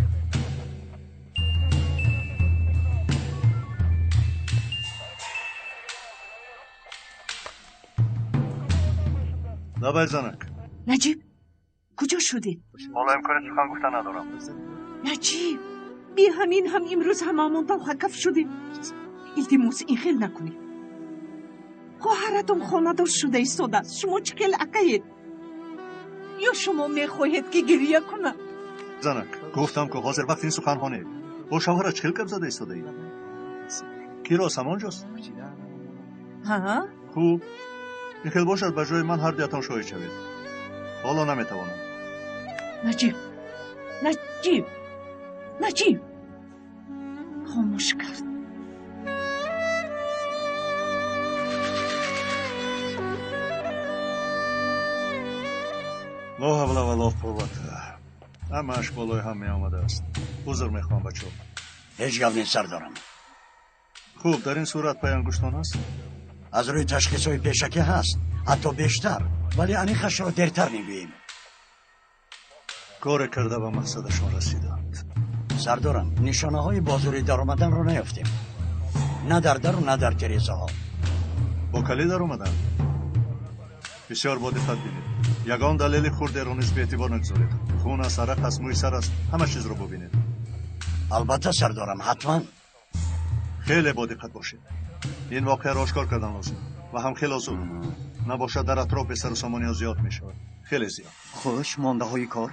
Лабай занак. Наҷиб, куҷо шудед? Ҳоло имкони сухан гуфта надорам. Наҷиб, би ҳамин ҳам имрӯз ҳамаамон талхакаф шудем. Илтимос, ин хел накунед. Хоҳаратон хонадор шуда истодааст. Шумо чӣ хел акаед? Ё шумо мехоҳед, ки гиря кунам? Занак, гуфтам, ки ҳозир вақти ин суханҳо не. Бо шавҳарат чӣ хел гап зада истодаӣ? Ки рост ҳамон ҷост? Ҳа? Хуб, ин хел бошад, ба ҷои ман ҳар дуятон шоҳид шавед. Ҳоло наметавонам. Наҷиб, Наҷиб, Наҷиб! Хомӯш кард. Ло ҳавла ва ло қуввата. Ҳамааш болои ҳам меомадааст. Узр мехоҳам, бачаҳо. Ҳеҷ гап нест, сардорам. Хуб, дар ин сурат пай ангуштон ҳаст? Аз рӯи ташхисҳои пешакӣ ҳаст, ҳатто бештар, вале аниқашро дертар мегӯем. Коре карда ба мақсадашон расиданд. Сардорам, нишонаҳои бозурӣ даромаданро наёфтем. На дар дару на дар терезаҳо. Бо калид даромаданд? Бисёр бодиққат бинед. Ягон далели хурдеро низ беэътибор нагузоред. Хун аст, арақ аст, мӯи сар аст, ҳама чизро бубинед. Албатта, сардорам, ҳатман. Хеле бодиққат бошед. Ин воқеаро ошкор кардан лозим ва ҳам хело зуд. Набошад, дар атроф бесару сомониҳо зиёд мешавад. Хеле зиёд. Хуш, мондаҳои кор?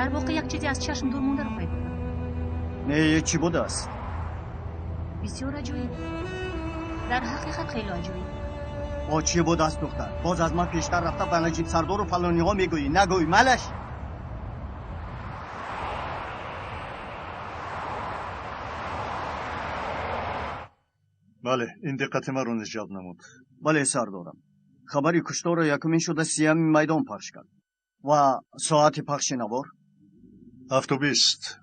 Дар воқеъ як чизе аз чашм дур мондаро пайдо кардам. Не, чӣ будааст? Бисёр аҷоиб. Дар ҳақиқат хеле аҷоиб. Бо чӣ будааст, духтар? Боз аз ман пештар рафта ба Наҷиб сардору фалониҳо мегӯӣ. Нагӯй, малаш. Бале, ин диққати маро низ ҷалб намуд. Бале, сардорам. Хабари кушторро якумин шуда сиями майдон пахш кард. Ва соати пахши навор? 7:20.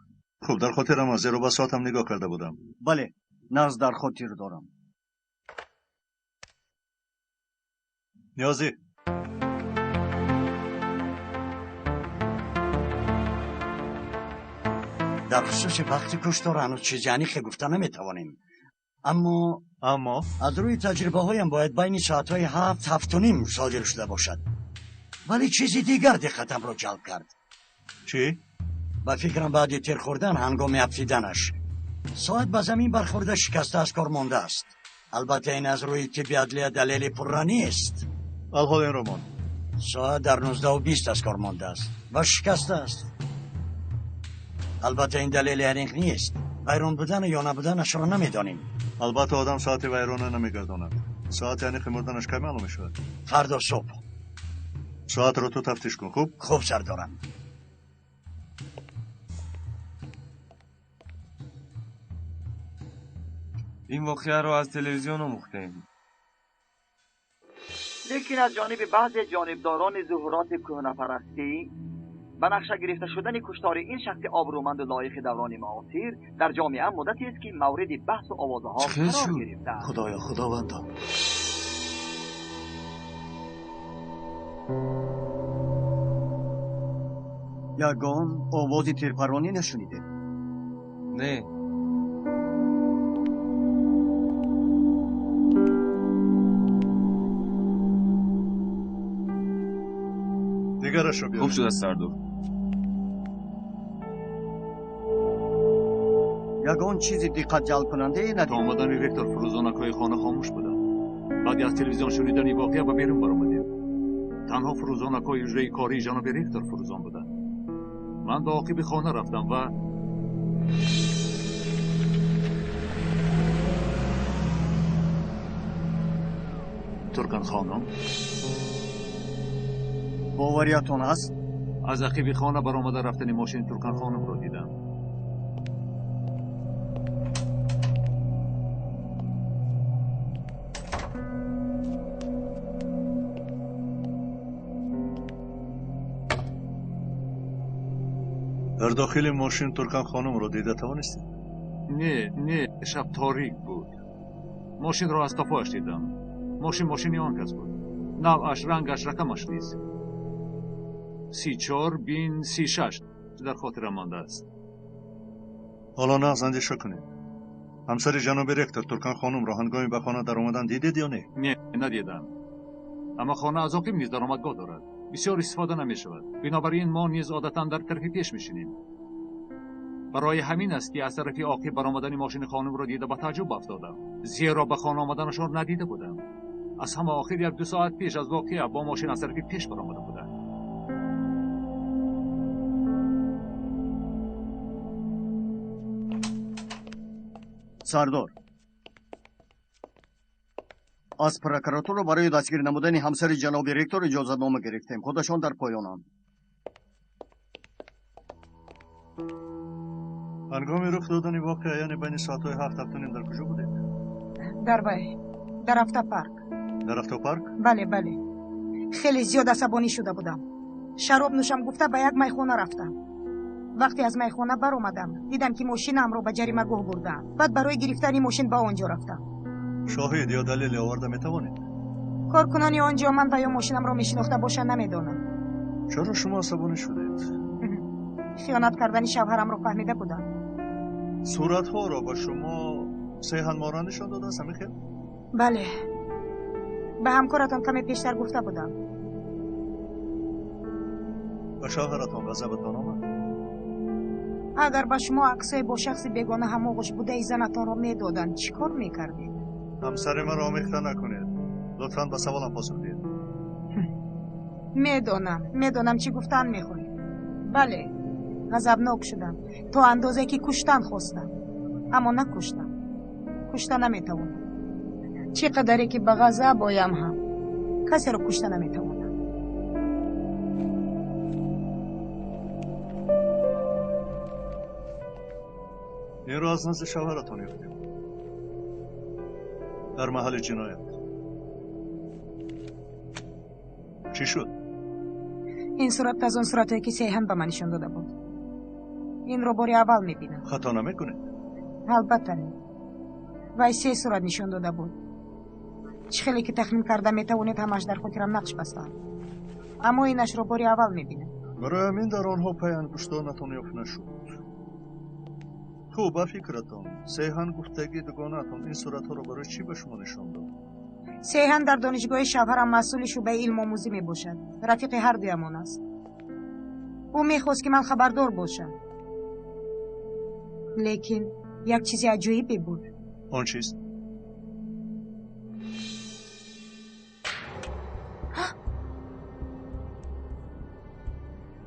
Хуб, дар хотирам аст, зеро ба соатам нигоҳ карда будам. Бале, нағз дар хотир дорам. Ниёзӣ. Дар хусуси вақти куштор ҳанӯз чизи аниқе гуфта наметавонем. Аммо аз рӯи таҷрибаҳоям бояд байни соатҳои 7, 7:30 содир шуда бошад. Вале чизи дигар диққатамро ҷалб кард. Чӣ? Ба фикрам баъди тир хӯрдан ҳангоми афтиданаш соат ба замин бархӯрда шикаста аз кор мондааст. Албатта ин аз рӯи тибби адлия далели пурра нест. Алҳол инро монд. Соат дар 19:20 аз кор мондааст ва шикастааст. Албатта ин далели аниқ нест. Вайрон будан ё набуданашро намедонем. Албатта одам соати вайрона намегардонад. Соати аниқи мурданаш кай маълум мешавад? Фардо субҳ. Соатро ту тафтиш кун, хуб? Хуб, сардорам. Ин воқеаро аз телевизион омӯхтем. Лекин аз ҷониби баъзе ҷонибдорони зуҳуроти кӯҳнапарастӣ ба нақша гирифта шудани куштори ин шахси обрӯманду лоиқи даврони муосир дар ҷомеа муддатест ки мавриди баҳсу овозаҳо қарор гирифтааст. Худоё, худовандо. Ягон овози тирпаронӣ нашунидед? Не. Дигарашро биёред. Хуб шудааст, сардор. Ягон чизи диққатҷалбкунандае надидед? То омадани ректор фурӯзонакҳои хона хомӯш буданд. Баъди аз телевизион шунидани воқеа ба берун баромадем. Танҳо фурӯзонакҳои ҳуҷраи кории ҷаноби ректор фурӯзон буданд. Ман ба оқиби хона рафтам ва Туркан хонум. Бовариятон ҳаст? Аз ақиби хона баромада рафтани мошини Туркан хонумро дидам. Дар дохили мошин Туркан хонумро дида тавонистед? Не, не, шаб торик буд. Мошинро аз қафояш дидам. Мошин мошини он кас буд. Навъаш, рангаш, рақамаш низ. 34 бин 36 дар хотирам мондааст. Ҳоло нағз андеша кунед. Ҳамсари ҷаноби ректор Туркан хонумро ҳангоми ба хона даромадан дидед ё не? Не, надидам. Аммо хона аз оқиб низ даромадгоҳ дорад. Бисёр истифода намешавад. Бинобар ин мо низ одатан дар тарафи пеш мешинем. Барои ҳамин аст ки аз тарафи оқиб баромадани мошини хонумро дида ба тааҷҷуб афтодам. Зеро ба хона омаданашон надида будам. Аз ҳама охир 1-2 соат пеш аз воқеа бо мошин аз тарафи пеш баромада будам. Сардор, аз прокуратура барои дастгир намудани ҳамсари ҷаноби ректор иҷозатнома гирифтем. Худашон дар поёнанд. Ҳангоми рух додани воқеа, яъне байни соатҳои 7, 7:30 дар куҷо будед? Дар вай, дар автопарк. Дар автопарк? Бале, бале. Хеле зиёд асабонӣ шуда будам. Шароб нӯшам гуфта ба як майхона рафтам. Вақте аз майхона баромадам, дидам ки мошинаамро ба ҷаримагоҳ бурдаам. Баъд барои гирифтани мошин ба он ҷо рафтам. Шоҳид ё далеле оварда метавонед? Коркунони он ҷо ман ва ё мошинамро мешинохта бошанд намедонам. Чаро шумо асабонӣ шудед? Хиёнат кардани шавҳарамро фаҳмида будам. Суратҳоро ба шумо Сеҳанмора нишон додааст, ҳамин хел? Бале. Ба ҳамкоратон каме пештар гуфта будам. Ба шавҳаратон ғазабатон омад? Агар ба шумо аксҳои бо шахси бегона ҳамоғӯш будаи занатонро медоданд, чӣ кор мекардед? Ҳамсари маро омехта накунед. Лутфан ба саволам посух диҳед. Медонам, медонам чӣ гуфтан мехоҳед. Бале, Ғазабнок шудам, то андозае ки куштан хостам, аммо накуштам. Кушта наметавонам. Чӣ қадаре ки ба ғазаб оям ҳам касеро кушта наметавонам. Инро аз назди шавҳаратон ёфтем дар маҳалли ҷиноят. Чӣ шуд? Ин сурат аз он суратҳое ки Сейҳан ба ман нишон дода буд. Инро бори аввал мебинам. Хато намекунед? Албатта не. Вай се сурат нишон дода буд. Чӣ хеле ки тахмин карда метавонед, ҳамааш дар хотирам нақш бастаанд. Аммо инашро бори аввал мебинам. Барои ҳамин дар онҳо пайангуштонатон ёфт нашуд. Хуб, ба фикратон, Сейҳан гуфтагии дугонаатон ин суратҳоро барои чӣ ба шумо нишон дод? Сейҳан дар донишгоҳи шавҳарам масъули шӯъбаи илмомӯзӣ мебошад. Рафиқи ҳардуямон аст. Ӯ мехост, ки ман хабардор бошам. Лекин як чизи аҷоибе буд. Он чиз?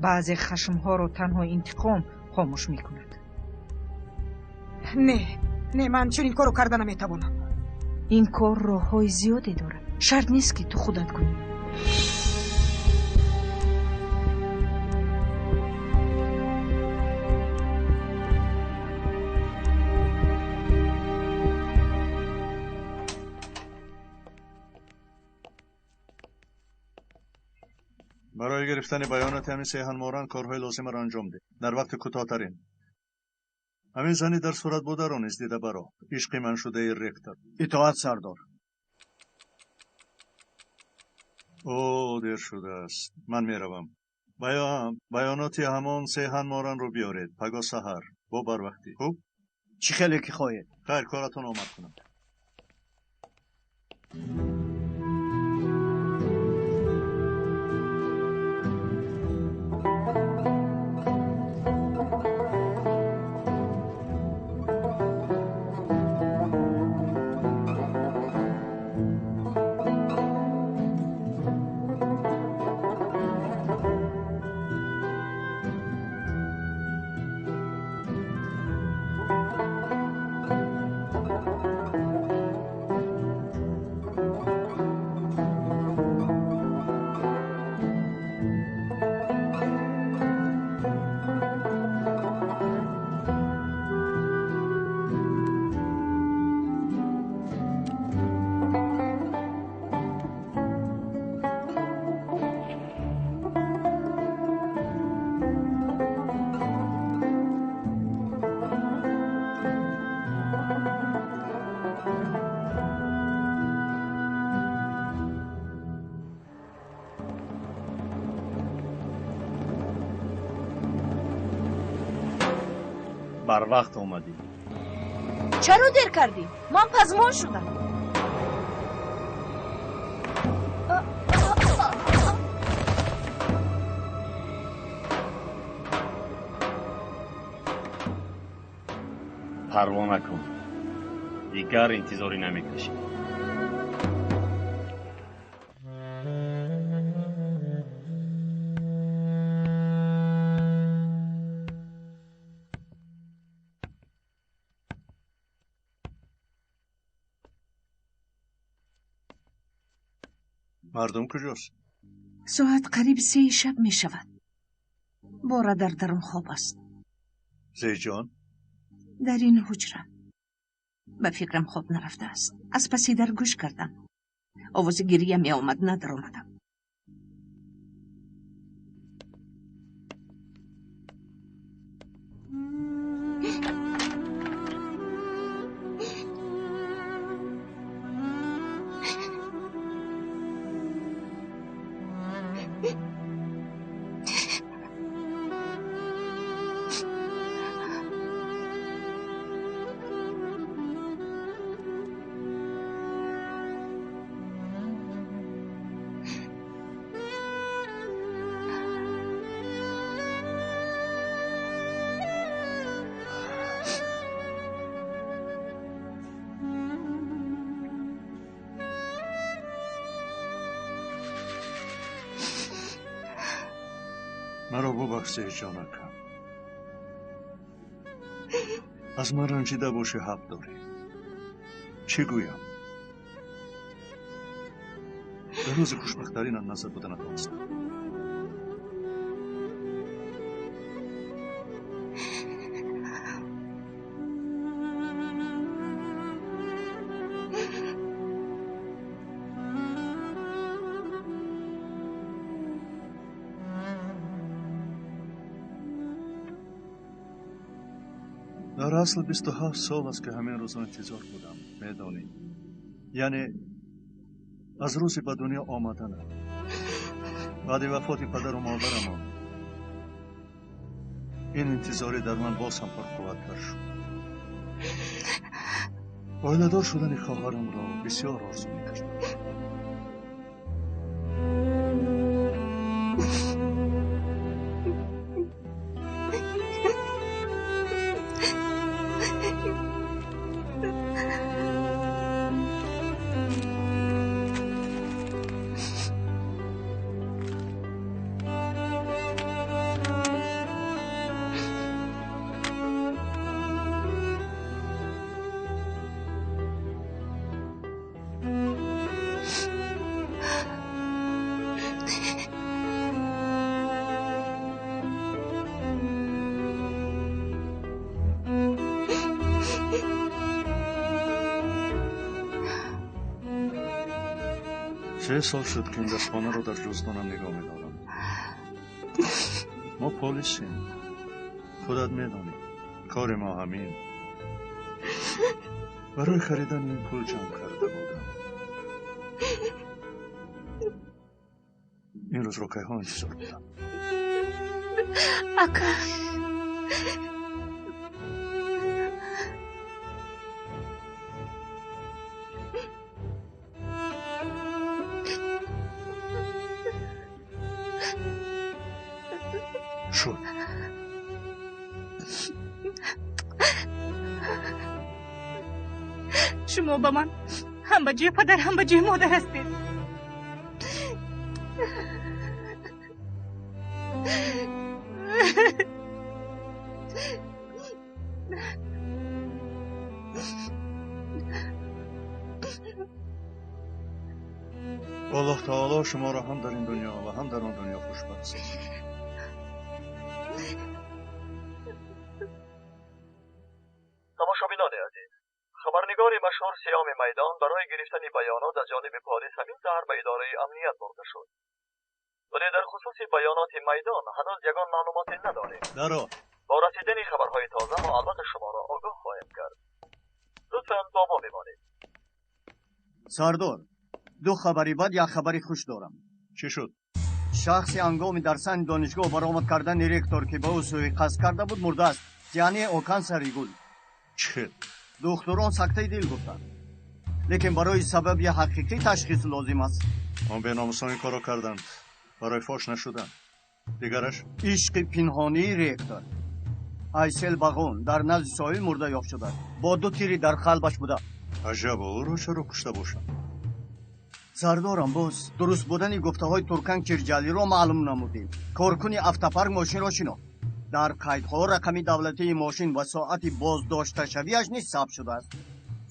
Баъзе хашмҳоро танҳо интиқом хомӯш мекунад. Не, не, ман чунин корро карда наметавонам. Ин кор роҳҳои зиёде дорад. Шарт нест, ки ту худат кунӣ. Барои гирифтани баёноти ҳамин Сейҳан Моран корҳои лозимаро анҷом деҳ. Дар вақти кӯтоҳтарин. Ҳамин зани дар сурат бударо низ дида баро. Ишқи ман шудаи ректор. Итоат, сардор. О, дер шудааст. Ман меравам. Баёноти ҳамон Сейҳан Моранро биёред. Пагоҳ саҳар. Бо барвақтӣ. Хуб? Чӣ хеле ки хоҳед. Хайр, коратон омад кунам. Барвақт омадӣ. Чаро дер кардӣ? Ман пазмон шудам. Парво накун. Дигар интизорӣ намекашӣ. Мардум куҷост? Соат қариб 3 шаб мешавад. Бора дар дарун хоб аст. Зейҷон? Дар ин ҳуҷра. Ба фикрам хоб нарафтааст. Аз паси дар гӯш кардам. Овози гирия меомад, надаромадам. Маро бубахш, Зейҷонакам. Аз ман ранҷида бошӣ ҳақ дорӣ. Чӣ гӯям? Дар рӯзи хушбахттаринам назар буда натавонистам. Дар асл 27 сол аст, ки ҳамин рӯзро интизор будам, медонӣ. Яъне аз рӯзи ба дунё омаданам, баъди вафоти падару модарамон, ин интизорӣ дар ман боз ҳам пурқувваттар шуд. Оиладор шудани хоҳарамро бисёр орзу мекардам. Се сол шуд, ки ин дастхонаро дар ҷуздонам нигоҳ медорам. Мо полисем. Худат медонӣ, кори мо ҳамин. Барои харидани ин пул ҷамъ карда будам. Ин рӯзро кайҳо интизор будам. Ака, шуд. Шумо ба ман ҳам ба ҷои падар, ҳам ба ҷои модар ҳастед. Аллоҳ таоло шуморо ҳам дар ин дунё ва ҳам дар он дунё хушбахт созад. Тамошобинони азиз, хабарнигори машҳур Сиёми Майдон барои гирифтани баёнот аз ҷониби полис ҳамин саҳар ба идораи амният бурда шуд. Вале дар хусуси баёноти Майдон ҳанӯз ягон маълумоте надорем. Даро. Бо расидани хабарҳои тоза мо албатта шуморо огоҳ хоҳем кард. Лутфан бо мо бимонед. Сардор, ду хабари бад, як хабари хуш дорам. Чӣ шуд? Шахси ҳангоми дар сани донишгоҳ баромад кардани ректор, ки ба ӯ суиқасд карда буд, мурдааст. Яъне Окан Саригул. Чӣ? Духтурон сактаи дил гуфтанд. Лекин барои сабаби ҳақиқӣ ташхис лозим аст. Он беномусон ин корро карданд барои фош нашудан. Дигараш? Ишқи пинҳонии ректор. Айсел Бағун дар назди соҳил мурда ёфт шудааст. Бо ду тири дар қалбаш буда. Аҷаб, ӯро чаро кушта бошанд? Сардорам, боз дуруст будани гуфтаҳои Туркан Кирҷалиро маълум намудем. Коркуни автопарк мошинро шинохт. Дар қайдҳо рақами давлатии мошин ва соати боздошташавиаш низ сабт шудааст.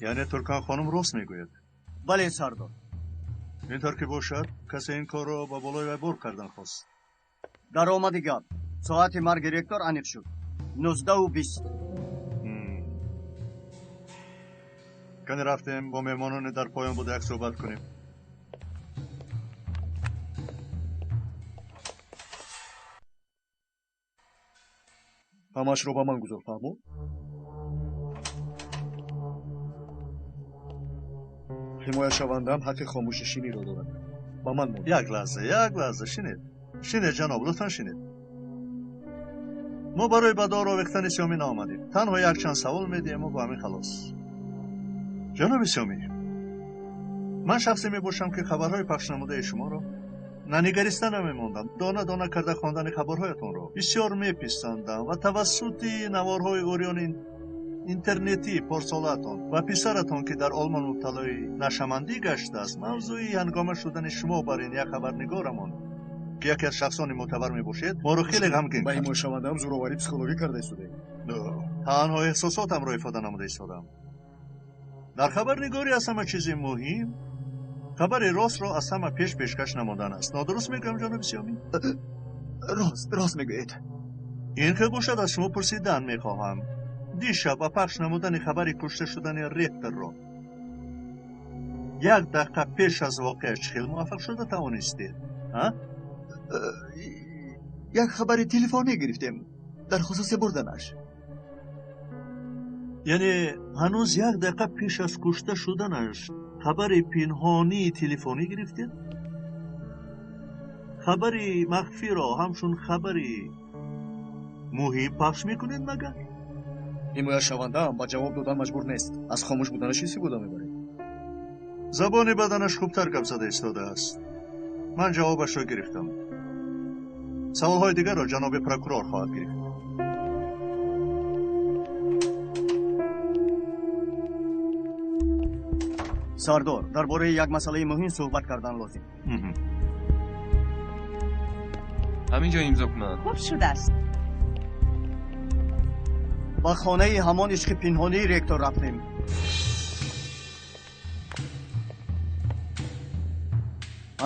Яъне Туркан хонум рост мегӯяд? Бале, сардор. Ин тавр ки бошад, касе ин корро ба болои вай бор кардан хост. Даромади гап. Соати марги ректор аниқ шуд. 19:20. Кани рафтем бо меҳмононе дар поён буда як суҳбат кунем. Ҳамаашро ба ман гузор, фаҳмо? Ҳимояшавандаам ҳаққи хомӯшнишиниро дорад. Ба ман монед. Як лаҳза, як лаҳза, шинед. Шинед, ҷаноб, лутфан шинед. Мо барои ба дор овехтани Сиёмӣ наомадем. Танҳо якчанд савол медиҳем ва бо ҳамин халос. Ҷаноби Сиёмӣ, ман шахсе мебошам, ки хабарҳои пахшнамудаи шуморо нанигариста намемондам. Дона дона карда хондани хабарҳоятонро бисёр меписандам ва тавассути наворҳои урёни интернетӣ порсолаатон ва писаратон, ки дар Олмон мубталои нашамандӣ гаштааст, мавзӯи ҳангома шудани шумо бар ин як хабарнигорамон, ки яке аз шахсони мӯътабар мебошед, моро хеле ғамгин Ба кард. ҳимояшавандаам зӯроварии психологӣ карда истодаем. Танҳо эҳсосотамро ифода намуда истодам. Дар хабарнигорӣ аз ҳама чизи муҳим хабари ростро аз ҳама пеш пешкаш намудан аст. Нодуруст мегӯям, ҷаноби Сиёмӣ? Рост, рост мегӯед. Ин хел бошад, аз шумо пурсидан мехоҳам. Дишаб ба пахш намудани хабари кушта шудани ректорро як дақиқа пеш аз воқеа чӣ хел муваффақ шуда тавонистед? Як хабари телефонӣ гирифтем дар хусуси бурданаш. Яъне ҳанӯз як дақиқа пеш аз кушта шуданаш хабари пинҳонии телефонӣ гирифтед? Хабари махфиро ҳамчун хабари муҳим пахш мекунед магар? Ҳимояшавандаам ба ҷавоб додан маҷбур нест. Аз хомӯш буданаш истифода мебаред. Забони баданаш хубтар гап зада истодааст. Ман ҷавобашро гирифтам. Саволҳои дигарро ҷаноби прокурор хоҳад гирифт. Сардор, дар бораи як масъалаи муҳим суҳбат кардан лозим. Ҳамин ҷо имзо кунанд. Хуб шудааст. Ба хонаи ҳамон ишқи пинҳонии ректор рафтем.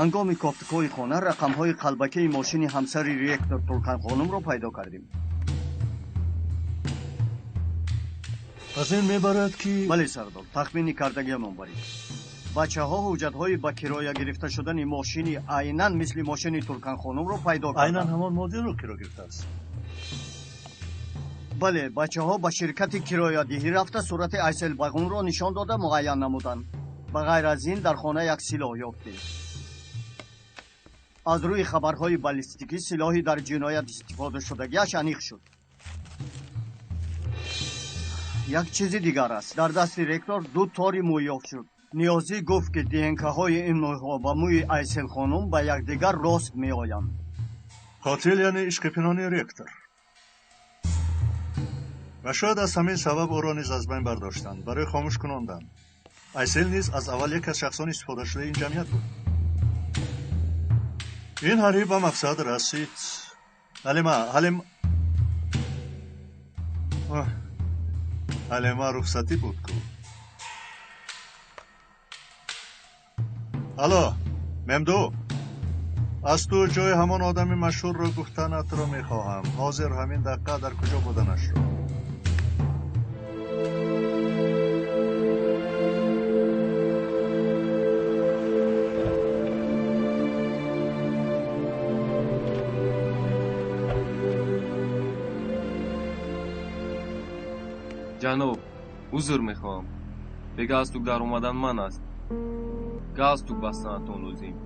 Ҳангоми кофтукои хона рақамҳои қалбакии мошини ҳамсари ректор Турканхонумро пайдо кардем. Аз ин мебарад ки бале, сардор, тахмини кардагиамон барид. Бачаҳо ҳуҷҷатҳои ба кироя гирифта шудани мошини айнан мисли мошини Турканхонумро пайдо карданд. Айнан ҳамон моделро киро гирифтааст? Бале, бачаҳо ба ширкати кироядиҳӣ рафта сурати Айселбағунро нишон дода муайян намуданд. Ба ғайр аз ин дар хона як силоҳ ёфтем. Аз рӯи хабарҳои баллистикӣ силоҳи дар ҷиноят истифодашудагиаш аниқ шуд. Як чизи дигар аст. Дар дасти ректор ду тори мӯй ёфт шуд. Ниёзӣ гуфт, ки ДНК-ҳои ин мӯйҳо ва мӯи Айселхонум ба якдигар рост меоянд. Қотил яъне ишқи пинҳонии ректор. Ва шояд аз ҳамин сабаб ӯро низ аз байн бардоштанд, барои хомӯш кунондан. Айсел низ аз аввал яке аз шахсони истифодашудаи ин ҷамъият буд. Ин ҳариф ба мақсад расид. Ҳалима, ҳалим, Ҳалима рухсатӣ буд ку. Алло, Мемду, аз ту ҷои ҳамон одами машҳурро гуфтанатро мехоҳам. Ҳозир ҳамин дақиқа дар куҷо буданашро. Ҷаноб, узр мехоҳам. Бе галстук дар омадан ман аст. Галстук бастанатон лозим.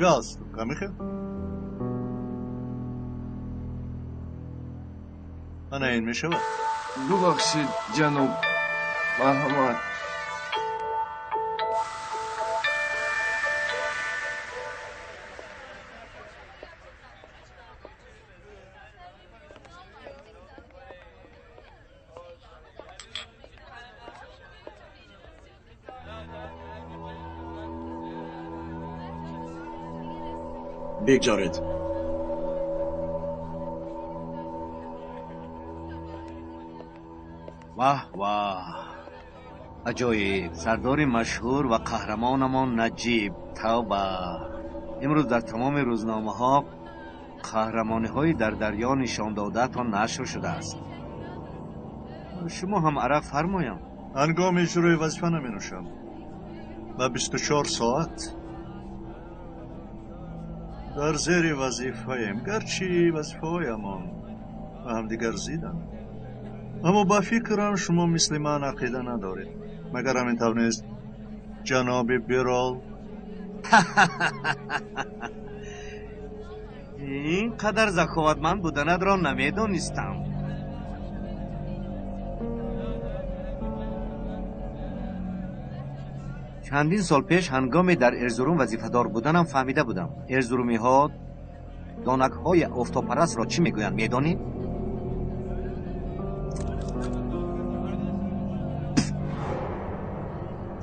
Галстук, амихел? Ана ин мешавад? Бубахшед, ҷаноб. Марҳамат. Бигзоред. Ваҳ ваҳ, аҷоиб! Сардори машҳур ва қаҳрамонамон Наҷиб. Тавба! Имрӯз дар тамоми рӯзномаҳо қаҳрамониҳои дар дарё нишондодаатон нашр шудааст. Шумо ҳам арақ фармоям. Ҳангоми иҷрои вазифа наменӯшам. Ба 24 соат дар зери вазифаем, гарчи вазифаҳоямон ба ҳамдигар зиданд. Аммо ба фикрам шумо мисли ман ақида надоред. Магар ҳамин тавр нест, ҷаноби Бирол? Ин қадар заковатманд буданатро намедонистам. Чандин сол пеш ҳангоме дар Эрзурум вазифадор буданам фаҳмида будам. Эрзурумиҳо донакҳои офтобпарастро чӣ мегӯянд, медонӣ?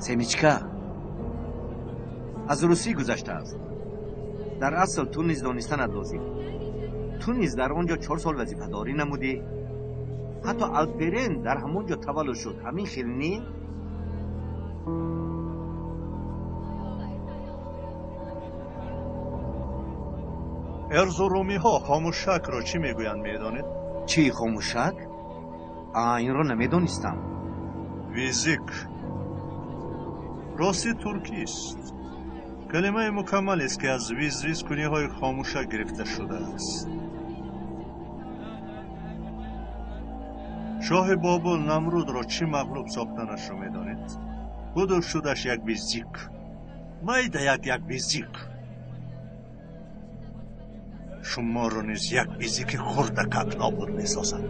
Семичка аз русӣ гузаштааст. Дар асл ту низ донистанат лозим. Ту низ дар он ҷо 4 сол вазифадорӣ намудӣ. Ҳатто Алперен дар ҳамон ҷо таваллуд шуд. Ҳамин хел не? Эрзурумиҳо хомӯшакро чӣ мегӯянд, медонед? Чӣ хомӯшак? Инро намедонистам. Визик. Рости туркист. Калимаи мукаммалест, ки аз виз-визкуниҳои хомӯшак гирифта шудааст. Шоҳи Бобул Намрудро чӣ мағлуб сохтанашро медонед? Буду шудаш як визик. Майда як визик. Шуморо низ як визики хурдакак нобуд месозад.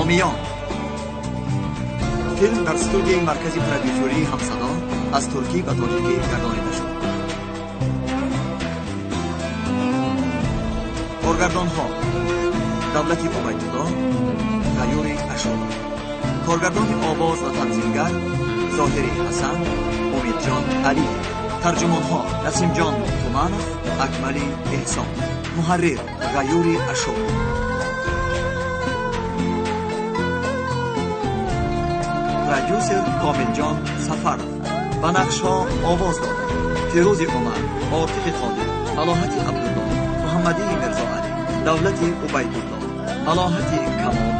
ҳомиён. Филм дар студияи маркази продюсерии ҳамсадо аз туркӣ ба тоҷикӣ гардонида шуд. Коргардонҳо: Давлати Убайдулло, Ғаюри Ашуров. Коргардони овоз ва танзимгар: Зоҳири Ҳасан, Умедҷон Алиев. Тарҷумонҳо: Насимҷон Туманов, Акмали Эҳсон. Муҳаррир: Ғаюри Ашуров. Продюсер Комилҷон Сафаров. Ба нақшҳо овоз доданд: Фирӯзи Умар, Ортиқи Қодир, Малоҳати Абдулло, Муҳаммадии Мирзоалӣ, Давлати Убайдулло, Малоҳати Камол,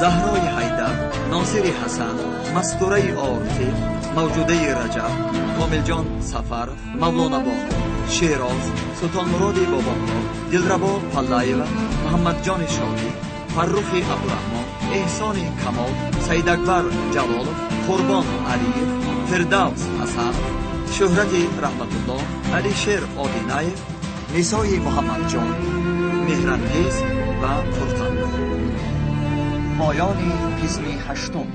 Заҳрои Ҳайдар, Носири Ҳасан, Мастураи Ортиқ, Мавҷудаи Раҷаб, Комилҷон Сафаров, Мавлона Бону, Шероз, Султонмуроди Бобомурод, Дилрабо Паллаева, Муҳаммадҷони Шодӣ, Фаррухи Абдураҳмон, Эҳсони Камол, Саидакбар Ҷалолов, Қурбон Алиев, Фирдавс Ҳасанов, Шӯҳрати Раҳматулло, Алишер Одинаев, Нисои Муҳаммадҷон, Меҳрангез ва Фурқан. Поёни қисми ҳаштум.